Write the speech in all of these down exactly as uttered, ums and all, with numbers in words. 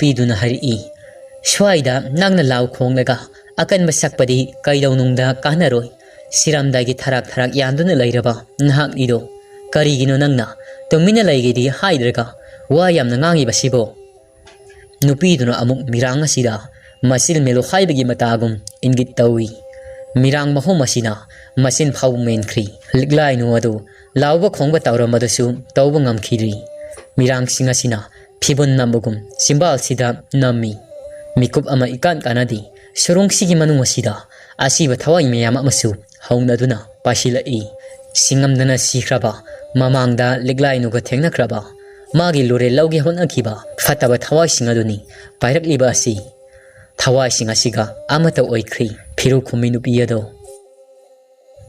ꯅꯨꯄꯤꯗꯨꯅ ꯍꯥꯏꯔꯛꯏ, "ꯁ꯭ꯋꯥꯏꯗ ꯅꯪꯅ ꯂꯥꯎ ꯈꯣꯡꯂꯒ ꯑꯀꯟꯕ ꯁꯛꯄꯗꯤ ꯀꯩꯗꯧꯅꯨꯡꯗ ꯀꯥꯟꯅꯔꯣꯏ꯫ ꯁꯤꯔꯝꯗꯥꯏꯒꯤ ꯊꯔꯥꯛ ꯊꯔꯥꯛ ꯌꯥꯟꯗꯨꯅ ꯂꯩꯔꯕ ꯅꯍꯥꯛꯅꯤꯗꯣ ꯀꯔꯤꯒꯤꯅꯣ ꯅꯪꯅ ꯇꯨꯃꯤꯟꯅ ꯂꯩꯒꯦꯗꯤ ꯍꯥꯏꯗ꯭ꯔꯒ ꯋꯥ ꯌꯥꯝꯅ ꯉꯥꯡꯉꯤꯕꯁꯤꯕꯣ?" ꯅꯨꯄꯤꯗꯨꯅ ꯑꯃꯨꯛ ꯃꯤꯔꯥꯡ ꯑꯁꯤꯗ ꯃꯆꯤꯜ ꯃꯦꯂꯨꯈꯥꯏꯕꯒꯤ ꯃꯇꯥꯒꯨꯝ ꯏꯪꯒꯤꯠ ꯇꯧꯏ꯫ ꯃꯤꯔꯥꯡ ꯃꯍꯨꯝ ꯑꯁꯤꯅ ꯃꯆꯤꯟ ꯐꯥꯎꯕ ꯃꯦꯟꯈ꯭ꯔꯤ꯫ ꯂꯤꯛꯂꯥꯏꯅꯨ ꯑꯗꯨ ꯂꯥꯎꯕ ꯈꯣꯡꯕ ꯇꯧꯔꯝꯕꯗꯨꯁꯨ ꯇꯧꯕ ꯉꯝꯈꯤꯗ꯭ꯔꯤ꯫ ꯃꯤꯔꯥꯡꯁꯤꯡ ꯑꯁꯤꯅ ꯐꯤꯕꯨꯟ ꯅꯝꯕꯒꯨꯝ ꯆꯤꯝꯕꯥꯜꯁꯤꯗ ꯅꯝꯃꯤ꯫ ꯃꯤꯀꯨꯞ ꯑꯃ ꯏꯀꯥꯟ ꯀꯥꯟꯅꯗꯦ꯫ ꯁꯨꯔꯨꯡꯁꯤꯒꯤ ꯃꯅꯨꯡ ꯑꯁꯤꯗ ꯑꯁꯤꯕ ꯊꯋꯥꯏ ꯃꯌꯥꯝ ꯑꯃꯁꯨ ꯍꯧꯅꯗꯨꯅ ꯄꯥꯏꯁꯤꯜꯂꯛꯏ꯫ ꯁꯤꯡꯉꯝꯗꯅ ꯁꯤꯈ꯭ꯔꯕ ꯃꯃꯥꯡꯗ ꯂꯤꯛꯂꯥꯏꯅꯨꯒ ꯊꯦꯡꯅꯈ꯭ꯔꯕ ꯃꯥꯒꯤ ꯂꯨꯔꯦꯜ ꯂꯧꯒꯦ ꯍꯣꯠꯅꯈꯤꯕ ꯐꯠꯇꯕ ꯊꯋꯥꯏꯁꯤꯡ ꯑꯗꯨꯅꯤ ꯄꯥꯏꯔꯛꯂꯤꯕ ꯑꯁꯤ꯫ ꯊꯋꯥꯏꯁꯤꯡ ꯑꯁꯤꯒ ꯑꯃꯠꯇ ꯑꯣꯏꯈ꯭ꯔꯤ꯫ ꯐꯤꯔꯨꯛ ꯈꯨꯝꯃꯤ ꯅꯨꯄꯤ ꯑꯗꯣ꯫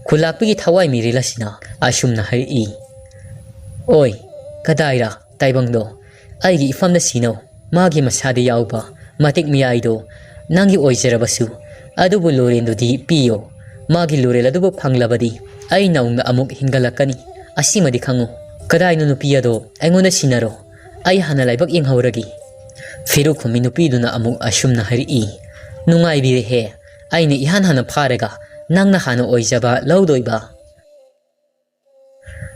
ꯈꯨꯂꯥꯛꯄꯤꯒꯤ ꯊꯋꯥꯏ ꯃꯤꯔꯦꯜ ꯑꯁꯤꯅ ꯑꯁꯨꯝꯅ ꯍꯥꯏꯔꯛꯏ, "ꯑꯣꯏ, ꯀꯗꯥꯏꯔ ꯇꯥꯏꯕꯪꯗꯣ? ꯑꯩꯒꯤ ꯏꯐꯝꯗ ꯁꯤꯅꯧ꯫ ꯃꯥꯒꯤ ꯃꯁꯥꯗ ꯌꯥꯎꯕ ꯃꯇꯤꯛ ꯃꯤꯌꯥꯏꯗꯣ ꯅꯪꯒꯤ ꯑꯣꯏꯖꯔꯕꯁꯨ, ꯑꯗꯨꯕꯨ ꯂꯣꯔꯦꯟꯗꯨꯗꯤ ꯄꯤꯌꯣ꯫ ꯃꯥꯒꯤ ꯂꯣꯔꯦꯜ ꯑꯗꯨꯕꯨ ꯐꯪꯂꯕꯗꯤ ꯑꯩ ꯅꯧꯅ ꯑꯃꯨꯛ ꯍꯤꯡꯒꯠꯂꯛꯀꯅꯤ꯫ ꯑꯁꯤꯃꯗꯤ ꯈꯪꯉꯨ꯫ ꯀꯗꯥꯏꯅꯣ ꯅꯨꯄꯤ ꯑꯗꯣ? ꯑꯩꯉꯣꯟꯗ ꯁꯤꯟꯅꯔꯣ꯫ ꯑꯩ ꯍꯥꯟꯅ ꯂꯥꯏꯕꯛ ꯌꯦꯡꯍꯧꯔꯒꯦ꯫" ꯐꯤꯔꯨꯛ ꯈꯨꯝꯃꯤ ꯅꯨꯄꯤꯗꯨꯅ ꯑꯃꯨꯛ ꯑꯁꯨꯝꯅ ꯍꯥꯏꯔꯛꯏ, "ꯅꯨꯡꯉꯥꯏꯕꯤꯔꯦꯍꯦ꯫ ꯑꯩꯅ ꯏꯍꯥꯟ ꯍꯥꯟꯅ ꯐꯥꯔꯒ ꯅꯪꯅ ꯍꯥꯟꯅ ꯑꯣꯏꯖꯕ ꯂꯧꯗꯣꯏꯕ?"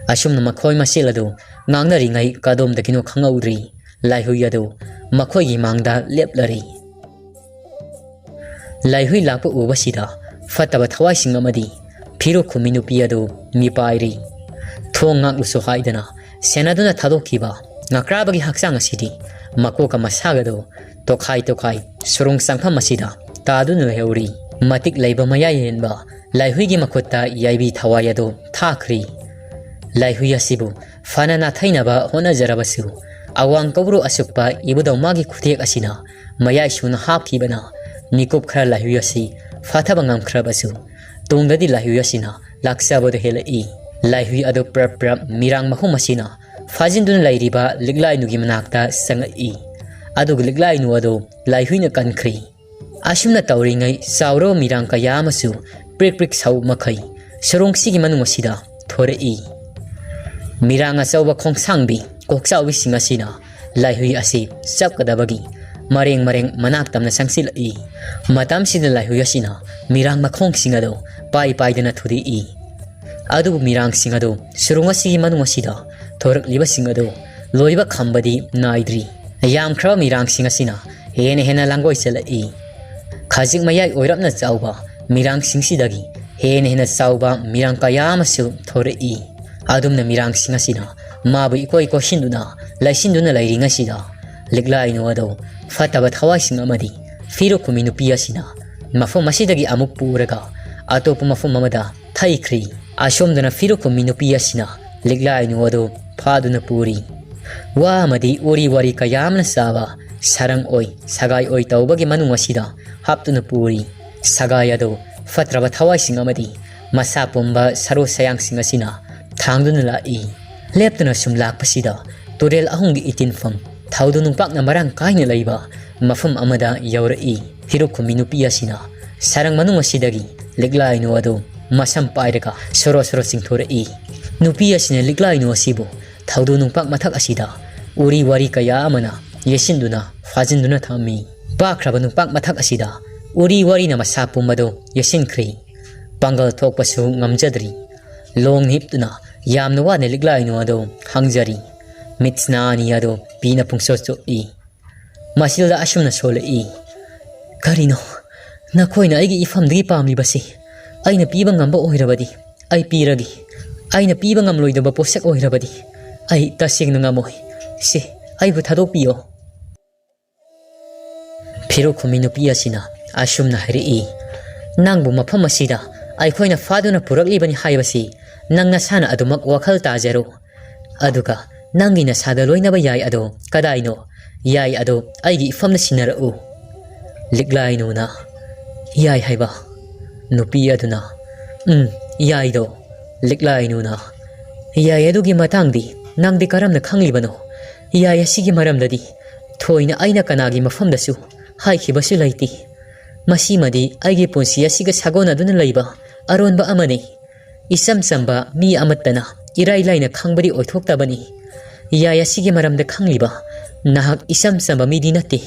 ꯑꯁꯨꯝꯅ ꯃꯈꯣꯏ ꯃꯁꯦꯜ ꯑꯗꯨ ꯉꯥꯡꯅꯔꯤꯉꯩ ꯀꯗꯣꯝꯗꯒꯤꯅꯣ ꯈꯪꯍꯧꯗ꯭ꯔꯤ ꯂꯥꯏꯍꯨꯏ ꯑꯗꯨ ꯃꯈꯣꯏꯒꯤ ꯃꯥꯡꯗ ꯂꯦꯞꯂꯔꯤ꯫ ꯂꯥꯏꯍꯨꯏ ꯂꯥꯛꯄ ꯎꯕꯁꯤꯗ ꯐꯠꯇꯕ ꯊꯋꯥꯏꯁꯤꯡ ꯑꯃꯗꯤ ꯐꯤꯔꯨꯛ ꯈꯨꯝꯃꯤ ꯅꯨꯄꯤ ꯑꯗꯨ ꯃꯤꯄꯥꯏꯔꯤ꯫ "ꯊꯣꯡ ꯉꯥꯛꯂꯨꯁꯨ" ꯍꯥꯏꯗꯅ ꯁꯦꯟꯅꯗꯨꯅ ꯊꯥꯗꯣꯛꯈꯤꯕ ꯉꯀ꯭ꯔꯥꯕꯒꯤ ꯍꯛꯆꯥꯡ ꯑꯁꯤꯗꯤ ꯃꯀꯣꯛꯀ ꯃꯁꯥꯒꯗꯣ ꯇꯣꯈꯥꯏ ꯇꯣꯈꯥꯏ ꯁꯨꯔꯨꯡ ꯆꯪꯐꯝ ꯑꯁꯤꯗ ꯇꯥꯗꯨꯅ ꯂꯩꯍꯧꯔꯤ꯫ ꯃꯇꯤꯛ ꯂꯩꯕ ꯃꯌꯥꯏ ꯍꯦꯟꯕ ꯂꯥꯏꯍꯨꯏꯒꯤ ꯃꯈꯨꯠꯇ ꯌꯥꯏꯕꯤ ꯊꯋꯥꯏ ꯑꯗꯨ ꯊꯥꯈ꯭ꯔꯤ꯫ ꯂꯥꯏꯍꯨꯏ ꯑꯁꯤꯕꯨ ꯐꯅ ꯅꯥꯊꯩꯅꯕ ꯍꯣꯠꯅꯖꯔꯕꯁꯨ, ꯑꯋꯥꯡ ꯀꯧꯕ꯭ꯔꯨ ꯑꯁꯨꯛꯄ ꯏꯕꯨꯙꯧ ꯃꯥꯒꯤ ꯈꯨꯊꯦꯛ ꯑꯁꯤꯅ ꯃꯌꯥꯏ ꯁꯨꯅ ꯍꯥꯞꯈꯤꯕꯅ ꯃꯤꯀꯨꯞ ꯈꯔ ꯂꯥꯏꯍꯨꯏ ꯑꯁꯤ ꯐꯥꯊꯕ ꯉꯝꯈ꯭ꯔꯕꯁꯨ, ꯇꯨꯡꯗꯗꯤ ꯂꯥꯏꯍꯨꯏ ꯑꯁꯤꯅ ꯂꯥꯛꯆꯕꯗꯨ ꯍꯦꯜꯂꯛꯏ꯫ ꯂꯥꯏꯍꯨꯏ ꯑꯗꯨ ꯄ꯭ꯔꯞ ꯄ꯭ꯔꯞ ꯃꯤꯔꯥꯡ ꯃꯍꯨꯝ ꯑꯁꯤꯅ ꯐꯥꯖꯤꯟꯗꯨꯅ ꯂꯩꯔꯤꯕ ꯂꯤꯛꯂꯥꯏꯅꯨꯒꯤ ꯃꯅꯥꯛꯇ ꯆꯪꯉꯛꯏ꯫ ꯑꯗꯨꯒ ꯂꯤꯛꯂꯥꯏꯅꯨ ꯑꯗꯨ ꯂꯥꯏꯍꯨꯏꯅ ꯀꯟꯈ꯭ꯔꯤ꯫ ꯑꯁꯨꯝꯅ ꯇꯧꯔꯤꯉꯩ ꯆꯥꯎꯔꯕ ꯃꯤꯔꯥꯡ ꯀꯌꯥ ꯑꯃꯁꯨ ꯄ꯭ꯔꯤꯛ ꯄ꯭ꯔꯤꯛ ꯁꯧ ꯃꯈꯩ ꯁꯨꯔꯨꯡꯁꯤꯒꯤ ꯃꯅꯨꯡ ꯑꯁꯤꯗ ꯊꯣꯔꯛꯏ꯫ ꯃꯤꯔꯥꯡ ꯑꯆꯧꯕ ꯈꯣꯡꯁꯥꯡꯕꯤ ꯀꯣꯛꯆꯥꯎꯕꯤꯁꯤꯡ ꯑꯁꯤꯅ ꯂꯥꯏꯍꯨꯏ ꯑꯁꯤ ꯆꯞꯀꯗꯕꯒꯤ ꯃꯔꯦꯡ ꯃꯔꯦꯡ ꯃꯅꯥꯛ ꯇꯝꯅ ꯆꯪꯁꯤꯜꯂꯛꯏ꯫ ꯃꯇꯝꯁꯤꯗ ꯂꯥꯏꯍꯨꯏ ꯑꯁꯤꯅ ꯃꯤꯔꯥꯡ ꯃꯈꯣꯡꯁꯤꯡ ꯑꯗꯨ ꯄꯥꯏ ꯄꯥꯏꯗꯨꯅ ꯊꯨꯗꯦꯛꯏ꯫ ꯑꯗꯨꯕꯨ ꯃꯤꯔꯥꯡꯁꯤꯡ ꯑꯗꯨ ꯁꯨꯔꯨꯡ ꯑꯁꯤꯒꯤ ꯃꯅꯨꯡ ꯑꯁꯤꯗ ꯊꯣꯔꯛꯂꯤꯕꯁꯤꯡ ꯑꯗꯨ ꯂꯣꯏꯕ ꯈꯝꯕꯗꯤ ꯅꯥꯏꯗ꯭ꯔꯤ꯫ ꯌꯥꯝꯈ꯭ꯔꯕ ꯃꯤꯔꯥꯡꯁꯤꯡ ꯑꯁꯤꯅ ꯍꯦꯟꯅ ꯍꯦꯟꯅ ꯂꯥꯡꯒꯣꯏ ꯆꯦꯜꯂꯛꯏ꯫ ꯈꯖꯤꯛ ꯃꯌꯥꯏ ꯑꯣꯏꯔꯞꯅ ꯆꯥꯎꯕ ꯃꯤꯔꯥꯡꯁꯤꯡꯁꯤꯗꯒꯤ ꯍꯦꯟꯅ ꯍꯦꯟꯅ ꯆꯥꯎꯕ ꯃꯤꯔꯥꯡ ꯀꯌꯥ ꯑꯃꯁꯨ ꯊꯣꯔꯛꯏ꯫ ꯑꯗꯨꯝꯅ ꯃꯤꯔꯥꯡꯁꯤꯡ ꯑꯁꯤꯅ ꯃꯥꯕꯨ ꯏꯀꯣꯏ ꯀꯣꯏꯁꯤꯟꯗꯨꯅ ꯂꯩꯁꯤꯟꯗꯨꯅ ꯂꯩꯔꯤꯉꯩꯁꯤꯗ, ꯂꯤꯛꯂꯥꯏꯅꯨ ꯑꯗꯨ ꯐꯠꯇꯕ ꯊꯋꯥꯏꯁꯤꯡ ꯑꯃꯗꯤ ꯐꯤꯔꯨꯛ ꯈꯨꯝꯃꯤ ꯅꯨꯄꯤ ꯑꯁꯤꯅ ꯃꯐꯝ ꯑꯁꯤꯗꯒꯤ ꯑꯃꯨꯛ ꯄꯨꯔꯒ ꯑꯇꯣꯞꯄ ꯃꯐꯝ ꯑꯃꯗ ꯊꯩꯈ꯭ꯔꯤ꯫ ꯑꯁꯣꯝꯗꯅ ꯐꯤꯔꯨꯛ ꯈꯨꯝꯃꯤ ꯅꯨꯄꯤ ꯑꯁꯤꯅ ꯂꯤꯛꯂꯥꯏꯅꯨ ꯑꯗꯨ ꯐꯥꯗꯨꯅ ꯄꯨꯔꯤ꯫ ꯋꯥ ꯑꯃꯗꯤ ꯎꯔꯤ ꯋꯥꯔꯤ ꯀꯌꯥ ꯑꯃꯅ ꯆꯥꯕ ꯁꯔꯪ ꯑꯣꯏ, ꯁꯒꯥꯏ ꯑꯣꯏ ꯇꯧꯕꯒꯤ ꯃꯅꯨꯡ ꯑꯁꯤꯗ ꯍꯥꯞꯇꯨꯅ ꯄꯨꯔꯤ꯫ ꯁꯒꯥꯏ ꯑꯗꯨ ꯐꯠꯇ꯭ꯔꯕ ꯊꯋꯥꯏꯁꯤꯡ ꯑꯃꯗꯤ ꯃꯁꯥ ꯄꯨꯝꯕ ꯁꯔꯨ ꯁꯌꯥꯡꯁꯤꯡ ꯑꯁꯤꯅ ꯊꯥꯡꯗꯨꯅ ꯂꯥꯛꯏ꯫ ꯂꯦꯞꯇꯅ ꯁꯨꯝ ꯂꯥꯛꯄꯁꯤꯗ ꯇꯨꯔꯦꯜ ꯑꯍꯨꯝꯒꯤ ꯏꯇꯤꯟꯐꯝ ꯊꯧꯗꯨ ꯅꯨꯡꯄꯥꯛꯅ ꯃꯔꯥꯡ ꯀꯥꯏꯅ ꯂꯩꯕ ꯃꯐꯝ ꯑꯃꯗ ꯌꯧꯔꯛꯏ꯫ ꯐꯤꯔꯨꯛ ꯈꯨꯝꯃꯤ ꯅꯨꯄꯤ ꯑꯁꯤꯅ ꯁꯔꯪ ꯃꯅꯨꯡ ꯑꯁꯤꯗꯒꯤ ꯂꯤꯛꯂꯥꯏꯅꯨ ꯑꯗꯨ ꯃꯁꯝ ꯄꯥꯏꯔꯒ ꯁꯣꯔꯣ ꯁꯣꯔꯣ ꯆꯤꯡꯊꯣꯔꯛꯏ꯫ ꯅꯨꯄꯤ ꯑꯁꯤꯅ ꯂꯤꯛꯂꯥꯏꯅꯨ ꯑꯁꯤꯕꯨ ꯊꯧꯗꯨ ꯅꯨꯡꯄꯥꯛ ꯃꯊꯛ ꯑꯁꯤꯗ ꯎꯔꯤ ꯋꯥꯔꯤ ꯀꯌꯥ ꯑꯃꯅ ꯌꯦꯠꯁꯤꯟꯗꯨꯅ ꯐꯥꯖꯤꯟꯗꯨꯅ ꯊꯝꯃꯤ꯫ ꯄꯥꯛꯈ꯭ꯔꯕ ꯅꯨꯡꯄꯥꯛ ꯃꯊꯛ ꯑꯁꯤꯗ ꯎꯔꯤ ꯋꯥꯔꯤꯅ ꯃꯁꯥ ꯄꯨꯝꯕꯗꯨ ꯌꯦꯠꯁꯤꯟꯈ꯭ꯔꯦ꯫ ꯄꯥꯡꯒꯜ ꯊꯣꯛꯄꯁꯨ ꯉꯝꯖꯗ꯭ꯔꯤ꯫ ꯂꯣꯡ ꯍꯤꯞꯇꯨꯅ ꯌꯥꯝꯅ ꯋꯥꯅ ꯂꯤꯛꯂꯥꯏꯅꯨ ꯑꯗꯨ ꯍꯪꯖꯔꯤ꯫ ꯃꯤꯠꯁꯤꯅ ꯑꯅꯤ ꯑꯗꯨ ꯄꯤꯅ ꯄꯨꯡꯁꯣꯠ ꯆꯣꯠꯂꯤ꯫ ꯃꯁꯤꯜꯗ ꯑꯁꯨꯝꯅ ꯁꯣꯜꯂꯛꯏ, "ꯀꯔꯤꯅꯣ ꯅꯈꯣꯏꯅ ꯑꯩꯒꯤ ꯏꯐꯝꯗꯒꯤ ꯄꯥꯝꯂꯤꯕꯁꯤ? ꯑꯩꯅ ꯄꯤꯕ ꯉꯝꯕ ꯑꯣꯏꯔꯕꯗꯤ ꯑꯩ ꯄꯤꯔꯒꯦ꯫ ꯑꯩꯅ ꯄꯤꯕ ꯉꯝꯂꯣꯏꯗꯕ ꯄꯣꯠꯁꯛ ꯑꯣꯏꯔꯕꯗꯤ ꯑꯩ ꯇꯁꯦꯡꯅ ꯉꯝꯃꯣꯏ꯫ ꯁꯦ, ꯑꯩꯕꯨ ꯊꯥꯗꯣꯛꯄꯤꯌꯣ꯫" ꯐꯤꯔꯨꯛ ꯈꯨꯝꯃꯤ ꯅꯨꯄꯤ ꯑꯁꯤꯅ ꯑꯁꯨꯝꯅ ꯍꯥꯏꯔꯛꯏ, "ꯅꯪꯕꯨ ꯃꯐꯝ ꯑꯁꯤꯗ ꯑꯩꯈꯣꯏꯅ ꯐꯥꯗꯨꯅ ꯄꯨꯔꯛꯂꯤꯕꯅꯤ ꯍꯥꯏꯕꯁꯤ ꯅꯪ ꯅꯁꯥꯅ ꯑꯗꯨꯃꯛ ꯋꯥꯈꯜ ꯇꯥꯖꯔꯣ꯫ ꯑꯗꯨꯒ ꯅꯪꯒꯤ ꯅꯁꯥꯗ ꯂꯣꯏꯅꯕ ꯌꯥꯏ ꯑꯗꯣ ꯀꯗꯥꯏꯅꯣ? ꯌꯥꯏ ꯑꯗꯣ ꯑꯩꯒꯤ ꯏꯐꯝꯗ ꯁꯤꯟꯅꯔꯛꯎ꯫" ꯂꯤꯛꯂꯥꯏꯅꯨꯅ, "ꯌꯥꯏ ꯍꯥꯏꯕ?" ꯅꯨꯄꯤ ꯑꯗꯨꯅ, "ꯎꯝ, ꯌꯥꯏꯗꯣ꯫" ꯂꯤꯛꯂꯥꯏꯅꯨꯅ, "ꯌꯥꯏ ꯑꯗꯨꯒꯤ ꯃꯇꯥꯡꯗꯤ ꯅꯪꯗꯤ ꯀꯔꯝꯅ ꯈꯪꯂꯤꯕꯅꯣ? ꯌꯥꯏ ꯑꯁꯤꯒꯤ ꯃꯔꯝꯗꯗꯤ ꯊꯣꯏꯅ ꯑꯩꯅ ꯀꯅꯥꯒꯤ ꯃꯐꯝꯗꯁꯨ ꯍꯥꯏꯈꯤꯕꯁꯨ ꯂꯩꯇꯦ꯫ ꯃꯁꯤꯃꯗꯤ ꯑꯩꯒꯤ ꯄꯨꯟꯁꯤ ꯑꯁꯤꯒ ꯁꯥꯒꯣꯟꯅꯗꯨꯅ ꯂꯩꯕ ꯑꯔꯣꯟꯕ ꯑꯃꯅꯤ꯫ ꯏꯆꯝ ꯆꯝꯕ ꯃꯤ ꯑꯃꯠꯇꯅ ꯏꯔꯥꯏ ꯂꯥꯏꯅ ꯈꯪꯕꯗꯤ ꯑꯣꯏꯊꯣꯛꯇꯕꯅꯤ꯫ ꯌꯥꯏ ꯑꯁꯤꯒꯤ ꯃꯔꯝꯗ ꯈꯪꯂꯤꯕ ꯅꯍꯥꯛ ꯏꯆꯝ ꯆꯝꯕ ꯃꯤꯗꯤ ꯅꯠꯇꯦ꯫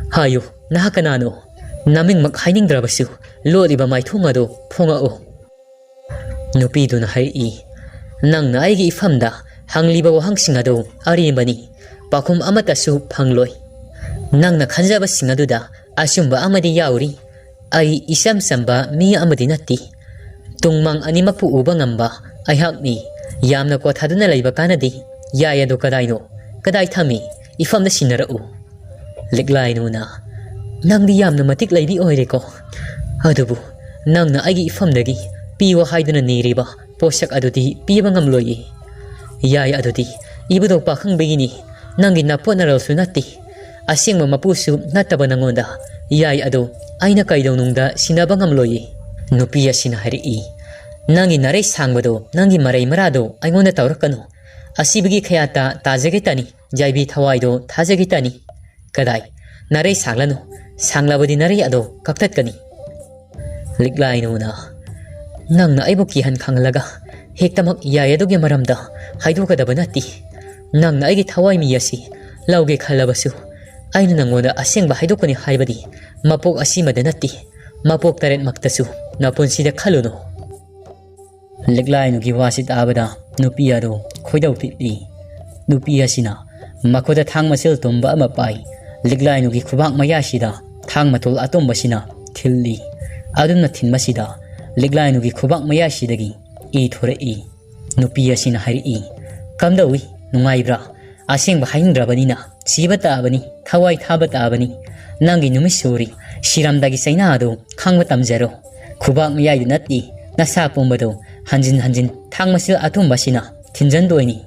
ꯍꯥꯏꯌꯨ, ꯅꯍꯥꯛ ꯀꯅꯥꯅꯣ? ꯅꯃꯤꯡꯃꯛ ꯍꯥꯏꯅꯤꯡꯗ꯭ꯔꯕꯁꯨ ꯂꯣꯠꯂꯤꯕ ꯃꯥꯏꯊꯣꯡ ꯑꯗꯨ ꯐꯣꯡꯉꯛꯎ꯫ ꯅꯨꯄꯤꯗꯨꯅ ꯍꯥꯏꯔꯛꯏ, "ꯅꯪꯅ ꯑꯩꯒꯤ ꯏꯐꯝꯗ ꯍꯪꯂꯤꯕ ꯋꯥꯍꯪꯁꯤꯡ ꯑꯗꯨ ꯑꯔꯦꯝꯕꯅꯤ, ꯄꯥꯎꯈꯨꯝ ꯑꯃꯠꯇꯁꯨ ꯐꯪꯂꯣꯏ꯫ ꯅꯪꯅ ꯈꯟꯖꯕꯁꯤꯡ ꯑꯗꯨꯗ ꯑꯆꯨꯝꯕ ꯑꯃꯗꯤ ꯌꯥꯎꯔꯤ꯫ ꯑꯩ ꯏꯆꯝ ꯆꯝꯕ ꯃꯤ ꯑꯃꯗꯤ ꯅꯠꯇꯦ꯫ ꯇꯨꯡꯃꯥꯡ ꯑꯅꯤꯃꯛꯄꯨ ꯎꯕ ꯉꯝꯕ ꯑꯩꯍꯥꯛꯅꯤ꯫ ꯌꯥꯝꯅ ꯀꯣꯊꯗꯨꯅ ꯂꯩꯕ ꯀꯥꯟꯅꯗꯦ꯫ ꯌꯥꯏ ꯑꯗꯨ ꯀꯗꯥꯏꯅꯣ? ꯀꯗꯥꯏ ꯊꯝꯃꯤ? ꯏꯐꯝꯗ ꯁꯤꯟꯅꯔꯛꯎ꯫" ꯂꯤꯛꯂꯥꯏꯅꯨꯅ, "ꯅꯪꯗꯤ ꯌꯥꯝꯅ ꯃꯇꯤꯛ ꯂꯩꯕꯤ ꯑꯣꯏꯔꯦꯀꯣ꯫ ꯑꯗꯨꯕꯨ ꯅꯪꯅ ꯑꯩꯒꯤ ꯏꯐꯝꯗꯒꯤ ꯄꯤꯌꯣ ꯍꯥꯏꯗꯨꯅ ꯅꯤꯔꯤꯕ ꯄꯣꯠꯁꯛ ꯑꯗꯨꯗꯤ ꯄꯤꯕ ꯉꯝꯂꯣꯏꯌꯦ꯫ ꯌꯥꯏ ꯑꯗꯨꯗꯤ ꯏꯕꯨꯙꯧ ꯄꯥꯈꯪꯕꯒꯤꯅꯤ꯫ ꯅꯪꯒꯤ ꯅꯄꯣꯠ ꯅꯔꯜꯁꯨ ꯅꯠꯇꯦ꯫ ꯑꯁꯦꯡꯕ ꯃꯄꯨꯁꯨ ꯅꯠꯇꯕ ꯅꯪꯉꯣꯟꯗ ꯌꯥꯏ ꯑꯗꯨ ꯑꯩꯅ ꯀꯩꯗꯧꯅꯨꯡꯗ ꯁꯤꯟꯅꯕ ꯉꯝꯂꯣꯏꯌꯦ꯫" ꯅꯨꯄꯤ ꯑꯁꯤꯅ ꯍꯥꯏꯔꯛꯏ, "ꯅꯪꯒꯤ ꯅꯔꯩ ꯁꯥꯡꯕꯗꯣ, ꯅꯪꯒꯤ ꯃꯔꯩ ꯃꯔꯥꯗꯣ ꯑꯩꯉꯣꯟꯗ ꯇꯧꯔꯛꯀꯅꯨ꯫ ꯑꯁꯤꯕꯒꯤ ꯈꯌꯥꯠꯇ ꯇꯥꯖꯒꯦ ꯇꯅꯤ, ꯌꯥꯏꯕꯤ ꯊꯋꯥꯏꯗꯣ ꯊꯥꯖꯒꯦ ꯇꯅꯤ꯫ ꯀꯗꯥꯏ, ꯅꯔꯩ ꯁꯥꯡꯂꯅꯨ, ꯁꯥꯡꯂꯕꯗꯤ ꯅꯔꯩ ꯑꯗꯣ ꯀꯛꯊꯠꯀꯅꯤ꯫" ꯂꯤꯛꯂꯥꯏꯅꯨꯅ, "ꯅꯪꯅ ꯑꯩꯕꯨ ꯀꯤꯍꯟ ꯈꯪꯍꯜꯂꯒ ꯍꯦꯛꯇꯃꯛ ꯌꯥꯏ ꯑꯗꯨꯒꯤ ꯃꯔꯝꯗ ꯍꯥꯏꯗꯣꯛꯀꯗꯕ ꯅꯠꯇꯦ꯫ ꯅꯪꯅ ꯑꯩꯒꯤ ꯊꯋꯥꯏ ꯃꯤ ꯑꯁꯤ ꯂꯧꯒꯦ ꯈꯜꯂꯕꯁꯨ ꯑꯩꯅ ꯅꯪꯉꯣꯟꯗ ꯑꯁꯦꯡꯕ ꯍꯥꯏꯗꯣꯛꯀꯅꯤ ꯍꯥꯏꯕꯗꯤ ꯃꯄꯣꯛ ꯑꯁꯤꯃꯗ ꯅꯠꯇꯦ, ꯃꯄꯣꯛ ꯇꯔꯦꯠꯃꯛꯇꯁꯨ ꯅꯄꯨꯟꯁꯤꯗ ꯈꯜꯂꯨꯅꯨ꯫" ꯂꯤꯛꯂꯥꯏꯅꯨꯒꯤ ꯋꯥꯁꯤ ꯇꯥꯕꯗ ꯅꯨꯄꯤ ꯑꯗꯨ ꯈꯣꯏꯗꯧ ꯊꯤꯠꯂꯤ꯫ ꯅꯨꯄꯤ ꯑꯁꯤꯅ ꯃꯈꯨꯠꯇ ꯊꯥꯡ ꯃꯆꯤꯜ ꯇꯨꯝꯕ ꯑꯃ ꯄꯥꯏ꯫ ꯂꯤꯛꯂꯥꯏꯅꯨꯒꯤ ꯈꯨꯕꯥꯛ ꯃꯌꯥꯁꯤꯗ ꯊꯥꯡ ꯃꯇꯣꯜ ꯑꯇꯨꯝꯕꯁꯤꯅ ꯊꯤꯜꯂꯤ꯫ ꯑꯗꯨꯝꯅ ꯊꯤꯟꯕꯁꯤꯗ ꯂꯤꯛꯂꯥꯏꯅꯨꯒꯤ ꯈꯨꯕꯥꯛ ꯃꯌꯥꯁꯤꯗꯒꯤ ꯏ ꯊꯣꯔꯛꯏ꯫ ꯅꯨꯄꯤ ꯑꯁꯤꯅ ꯍꯥꯏꯔꯛꯏ, "ꯀꯝꯗꯧꯏ? ꯅꯨꯡꯉꯥꯏꯕ꯭ꯔꯥ? ꯑꯁꯦꯡꯕ ꯍꯥꯏꯅꯤꯡꯗ꯭ꯔꯕꯅꯤꯅ ꯁꯤꯕ ꯇꯥꯕꯅꯤ, ꯊꯋꯥꯏ ꯊꯥꯕ ꯇꯥꯕꯅꯤ꯫ ꯅꯪꯒꯤ ꯅꯨꯃꯤꯠ ꯁꯨꯔꯤ, ꯁꯤꯔꯝꯗꯥꯏꯒꯤ ꯆꯩꯅꯥ ꯑꯗꯨ ꯈꯥꯡꯕ ꯇꯝꯖꯔꯣ꯫ ꯈꯨꯕꯥꯛ ꯃꯌꯥꯏꯗ ꯅꯠꯇꯦ, ꯅꯁꯥ ꯄꯨꯝꯕꯗꯨ ꯍꯟꯖꯤꯟ ꯍꯟꯖꯤꯟ ꯊꯥꯡ ꯃꯆꯤꯜ ꯑꯇꯨꯝꯕꯁꯤꯅ ꯊꯤꯟꯖꯟꯗꯣꯏꯅꯤ꯫"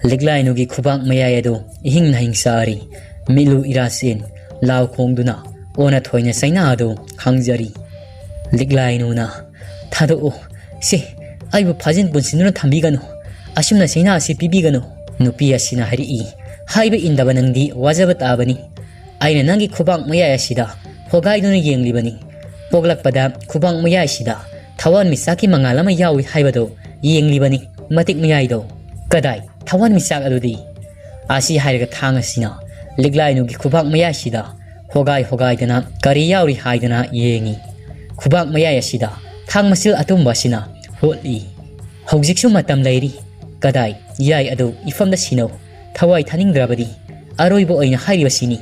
ꯂꯤꯛꯂꯥꯏꯅꯨꯒꯤ ꯈꯨꯕꯥꯛ ꯃꯌꯥꯏ ꯑꯗꯨ ꯏꯍꯤꯡ ꯅꯥꯍꯤꯡ ꯆꯥꯔꯤ꯫ ꯃꯤꯠꯂꯨ ꯏꯔꯥ ꯆꯦꯟ, ꯂꯥꯎ ꯈꯣꯡꯗꯨꯅ ꯑꯣꯟꯅ ꯊꯣꯏꯅ ꯆꯩꯅꯥ ꯑꯗꯨ ꯈꯥꯡꯖꯔꯤ꯫ ꯂꯤꯛꯂꯥꯏꯅꯨꯅ, "ꯊꯥꯗꯣꯛꯎ꯫ ꯁꯤ, ꯑꯩꯕꯨ ꯐꯥꯖꯤꯟ ꯄꯨꯟꯁꯤꯟꯗꯨꯅ ꯊꯝꯕꯤꯒꯅꯨ꯫ ꯑꯁꯨꯝꯅ ꯆꯩꯅꯥ ꯑꯁꯤ ꯄꯤꯕꯤꯒꯅꯨ꯫" ꯅꯨꯄꯤ ꯑꯁꯤꯅ ꯍꯥꯏꯔꯛꯏ, "ꯍꯥꯏꯕ ꯏꯟꯗꯕ ꯅꯪꯗꯤ ꯋꯥꯖꯕ ꯇꯥꯕꯅꯤ꯫ ꯑꯩꯅ ꯅꯪꯒꯤ ꯈꯨꯕꯥꯛ ꯃꯌꯥꯏ ꯑꯁꯤꯗ ꯍꯣꯒꯥꯏꯗꯨꯅ ꯌꯦꯡꯂꯤꯕꯅꯤ꯫ ꯄꯣꯛꯂꯛꯄꯗ ꯈꯨꯕꯥꯛ ꯃꯌꯥꯏꯁꯤꯗ ꯊꯋꯥꯟꯃꯤꯆꯥꯛꯀꯤ ꯃꯉꯥꯜ ꯑꯃ ꯌꯥꯎꯏ ꯍꯥꯏꯕꯗꯨ ꯌꯦꯡꯂꯤꯕꯅꯤ, ꯃꯇꯤꯛ ꯃꯌꯥꯏꯗꯣ꯫ ꯀꯗꯥꯏ ꯊꯋꯥꯟꯃꯤꯆꯥꯛ ꯑꯗꯨꯗꯤ?" ꯑꯁꯤ ꯍꯥꯏꯔꯒ ꯊꯥꯡ ꯑꯁꯤꯅ ꯂꯤꯛꯂꯥꯏꯅꯨꯒꯤ ꯈꯨꯕꯥꯛ ꯃꯌꯥꯏꯁꯤꯗ ꯍꯣꯒꯥꯏ ꯍꯣꯒꯥꯏꯗꯅ ꯀꯔꯤ ꯌꯥꯎꯔꯤ ꯍꯥꯏꯗꯅ ꯌꯦꯡꯉꯤ꯫ ꯈꯨꯕꯥꯛ ꯃꯌꯥꯏ ꯑꯁꯤꯗ ꯊꯥꯡ ꯃꯆꯤꯜ ꯑꯇꯨꯝꯕ ꯑꯁꯤꯅ ꯍꯣꯠꯂꯤ꯫ "ꯍꯧꯖꯤꯛꯁꯨ ꯃꯇꯝ ꯂꯩꯔꯤ꯫ ꯀꯗꯥꯏ? ꯌꯥꯏ ꯑꯗꯨ ꯏꯐꯝꯗ ꯁꯤꯅꯧ꯫ ꯊꯋꯥꯏ ꯊꯥꯅꯤꯡꯗ꯭ꯔꯕꯗꯤ ꯑꯔꯣꯏꯕ ꯑꯣꯏꯅ ꯍꯥꯏꯔꯤꯕꯁꯤꯅꯤ꯫"